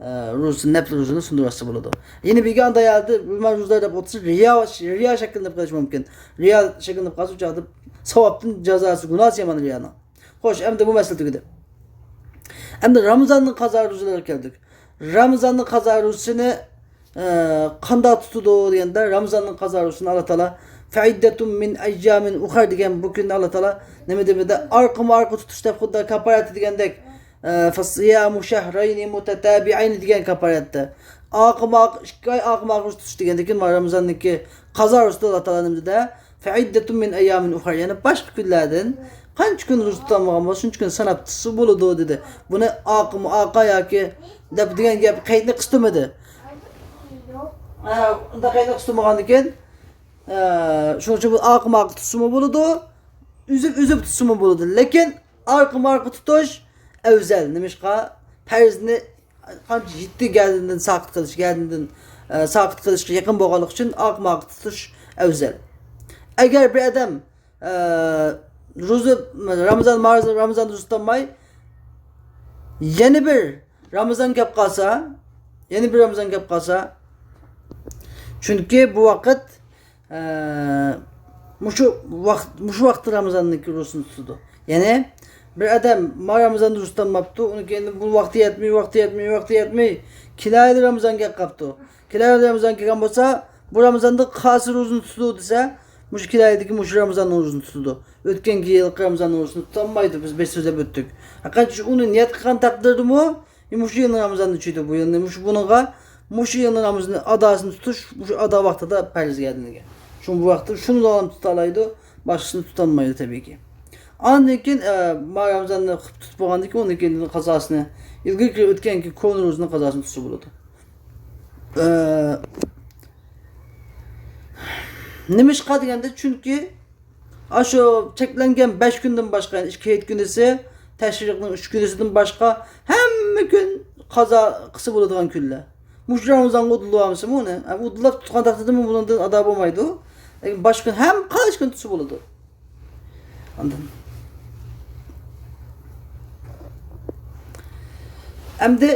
ئە، روزىسىنى، نەپلى روزىنى سۇندۇرۇۋەتسە بولىدۇ. يەنە بىرگە ئانداق يەردە مەن روزىدار دەپ ئولتۇرسا، رىيا، رىيا شەكىللىنىپ قېلىشى مۇمكىن. رىيا شەكىللىنىپ قالسا، ئۇ چاغدا ساۋابتىن جازاسى، گۇناھسى يامان رىيانىڭ. خوش، ئەمدى بۇ مەسىلە تۈگىدى. ئەمدى رامىزاننىڭ قازا روزىلىرىغا كەلدۇق. رامىزاننىڭ قازا روزىسىنى، ئە، قانداق تۇتىدۇ دېگەندە، رامىزاننىڭ قازا روزىسىنى ئاللا تائالا فەئىددەتۇن مىن ئەييامىن ئۇخەر دېگەن بۇ كۈننى ئاللا تائالا نېمە دېمىدى؟ ئارقىمۇ ئارقا تۇتۇش دەپ خۇددى كاپارەتى دېگەندەك، ئە، فەسىيامۇ شەھرەينى مۇتەتابىئەينى دېگەن كاپارەتتە. ئارقىمۇ ئارقا، ئىككى ئاي ئارقىمۇ ئارقا تۇتۇش دېگەندىن كېيىن، مانا رامىزاننىڭكى قازا روزىسىدا ئاللا تائالا نېمە دېدى؟ فەئىددەتۇن مىن ئەييامىن ئۇخەر. يەنى باشقا كۈنلەردىن قانچە كۈن روزا تۇتالمىغان بولسا، شۇنچە كۈن ساناپ تۇتسا بولىدۇ دېدى. بۇنى ئارقىمۇ ئارقا ياكى دەپ دېگەن گەپ قەيتنى قىستۇرمىدى. ھە، ئۇنداق قەيتنى قىستۇرمىغاندىكىن، ئە، شۇنىڭ ئۈچۈن بۇ ئارقىمۇ ئارقا تۇتسىمۇ بولىدۇ، ئۈزۈپ، ئۈزۈپ تۇتسىمۇ بولىدۇ. لېكىن ئارقىمۇ ئارقا تۇتۇش ئەۋزەل. نېمىشقا؟ پەرزنى قانچە يەتتە گەدىنىدىن ساقىت قىلىش، گەدىنىدىن، ئە، ساقىت قىلىشقا يېقىن بولغانلىقى ئۈچۈن ئارقىمۇ ئارقا تۇتۇش ئەۋزەل. ئەگەر بىر ئادەم، ئە، روزا، رامىزان، رامىزان روزا تۇتالماي، يەنە بىر رامىزان كەپ قالسا، يەنە بىر رامىزان كەپ قالسا، چۈنكى بۇ ۋاقىت، ئە، مۇشۇ ۋاقىت، مۇشۇ ۋاقىتتا رامىزاننىڭكى روزىسىنى تۇتىدۇ. يەنى بىر ئادەم ما رامىزاندا روزا تۇتالماپتۇ، ئۇنىڭ كېيىن بۇ ۋاقتى يەتمەي، ۋاقتى يەتمەي، ۋاقتى يەتمەي، كېلەر يىلى رامىزان كەپ قاپتۇ. كېلەر يىلى رامىزان كەلگەن بولسا، بۇ رامىزاندا قالسا روزىنى تۇتىدۇ دېسە، مۇشۇ كېلەر يىلدىكى مۇشۇ رامىزاننىڭ روزىنى تۇتىدۇ. ئۆتكەنكى يىلقى رامىزاننىڭ روزىسىنى تۇتالمايدۇ، بىز بەش سۆزلەپ ئۆتتۇق. ھەرقانچە ئۇنى نىيەت قىلغان تەقدىردىمۇ، مۇشۇ يىلنىڭ رامىزانىنى تۇتىدۇ، بۇ يىلنى، مۇشۇ بۇنىڭغا، مۇشۇ يىلنىڭ رامىزانى ئاداسىنى تۇتۇش، مۇشۇ ئادا ۋاقتىدا پەرز گەدىنىگە. شۇڭا بۇ ۋاقىتتا شۇنى تۇتالايدۇ، باشقىسىنى تۇتالمايدۇ تەبىئىيكى. ئاندىن كېيىن، ئە، ما رامىزاننى تۇتۇپ بولغاندىن كېيىن، ئۇنىڭ كېيىن قازاسىنى، ئىلگىرىكى ئۆتكەنكى كونا روزىنىڭ قازاسىنى تۇتسا بولىدۇ. ئە، نېمىشقا دېگەندە، چۈنكى ئاشۇ چەكلەنگەن بەش كۈندىن باشقا، يەنى ئىككى ھېيت كۈنىسى، تەشرىقنىڭ ئۈچ كۈنىسىدىن باشقا ھەممە كۈن قازا قىلسا بولىدىغان كۈنلەر. مۇشۇ رامىزانغا ئۇدۇللىۋالمىسىمۇ ئۇنى؟ ئۇدۇللاپ تۇتقان تەقدىردىمۇ بۇنىڭدىن ئادا بولمايدۇ. لېكىن باشقا كۈن ھەم قايسى كۈن تۇتسا بولىدۇ. ئاندىن ئەمدى،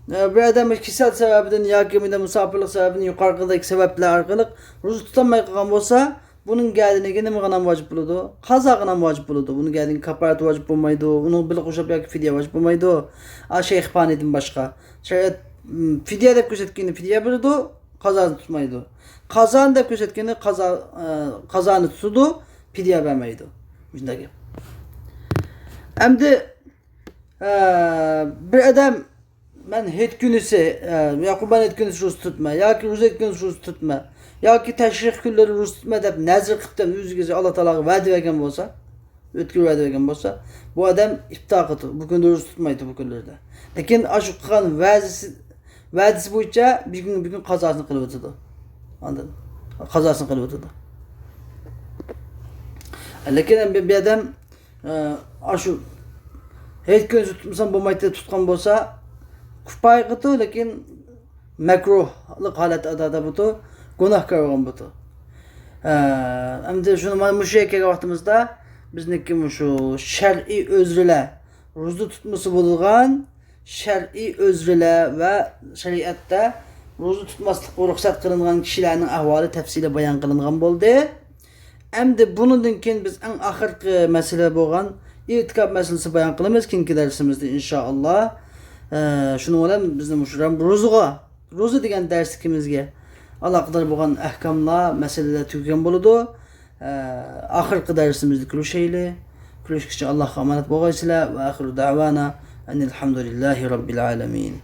ئە، بىر ئادەم كېسەل سەۋەبىدىن ياكى بۇنداق مۇساپىرلىق سەۋەبىدىن يۇقىرىقىدەك سەۋەبلەر ئارقىلىق روزا تۇتالماي قالغان بولسا، بۇنىڭ گەدىنىگە نېمە غىنام ۋاجىپ بولىدۇ؟ قازا غىنام ۋاجىپ بولىدۇ. بۇنىڭ گەدىنىگە كاپارەت ۋاجىپ بولمايدۇ. ئۇنىڭ بىللە قوشۇپ ياكى فىدىيە ۋاجىپ بولمايدۇ. ئا، شەيخ پانىدىن باشقا. شەرىئەت، م، فىدىيە دەپ كۆرسەتكىنى فىدىيە بېرىدۇ، قازانى تۇتمايدۇ. قازانى دەپ كۆرسەتكىنى قازا-، ئە، قازانى تۇتىدۇ، فىدىيە بەرمەيدۇ. مۇشۇنداق گەپ. ئەمدى، ئە، بىر ئادەم مەن ھېيت كۈنىسى، ئە، يا قۇربان ھېيت كۈنىسى روزا تۇتىمەن، ياكى روزا ھېيت كۈنىسى روزا تۇتىمەن، ياكى تەشرىق كۈنلىرى روزا تۇتىمەن دەپ نەزىر قىلىپتۇ، ئۆزىگە ئاللا تائالاغا ۋەدە بەرگەن بولسا، ئۆتكۈر ۋەدە بەرگەن بولسا، بۇ ئادەم ئىپتار قىلىدۇ، بۇ كۈندە روزا تۇتمايدۇ، بۇ كۈنلەردە. لېكىن ئاشۇ قىلغان ۋەدىسى، ۋەدىسى بويىچە بىر كۈن، بىر كۈن قازاسىنى قىلىۋېتىدۇ. ئاندىن قازاسىنى قىلىۋېتىدۇ. لېكىن بۇ، بۇ ئادەم، ئە، ئاشۇ ھېيت كۈنى تۇتمىسام بولمايتتى، تۇتقان بولسا، كۇپايە قىلىدۇ، لېكىن مەكرۇھلۇق ھالەتتە ئادا بوپتۇ، گۇناھكار بولغان بوپتۇ. ئە، ئەمدى شۇنى مانا مۇشۇ يەرگە كەلگەن ۋاقتىمىزدا، بىزنىڭكى مۇشۇ شەرئىي ئۆزرىلەر، روزا تۇتمىسا بولىدىغان شەرئىي ئۆزرىلەر ۋە شەرىئەتتە روزا تۇتماسلىققا رۇخسەت قىلىنغان كىشىلەرنىڭ ئەھۋالى تەپسىلىي بايان قىلىنغان بولدى. ئەمدى بۇنىڭدىن كېيىن بىز ئەڭ ئاخىرقى مەسىلە بولغان ئېتىكاپ مەسىلىسى بايان قىلىمىز كېيىنكى دەرسىمىزدە، ئىنشائاللا. ئە، شۇنىڭ بىلەن بىزنىڭ مۇشۇ رام-، روزىغا، روزا دېگەن دەرسلىكىمىزگە ئالاقىدار بولغان ئەھكاملار، مەسىلىلەر تۈگىگەن بولىدۇ. ئە، ئاخىرقى دەرسىمىزدە كۆرۈشەيلى. كۆرۈشكىچە ئاللاھقا ئامانەت بولغايسىلەر. ۋە ئاخىرۇ دەۋانا ئەنىل ھەمدۇلىللاھى رەببىل ئالەمىن.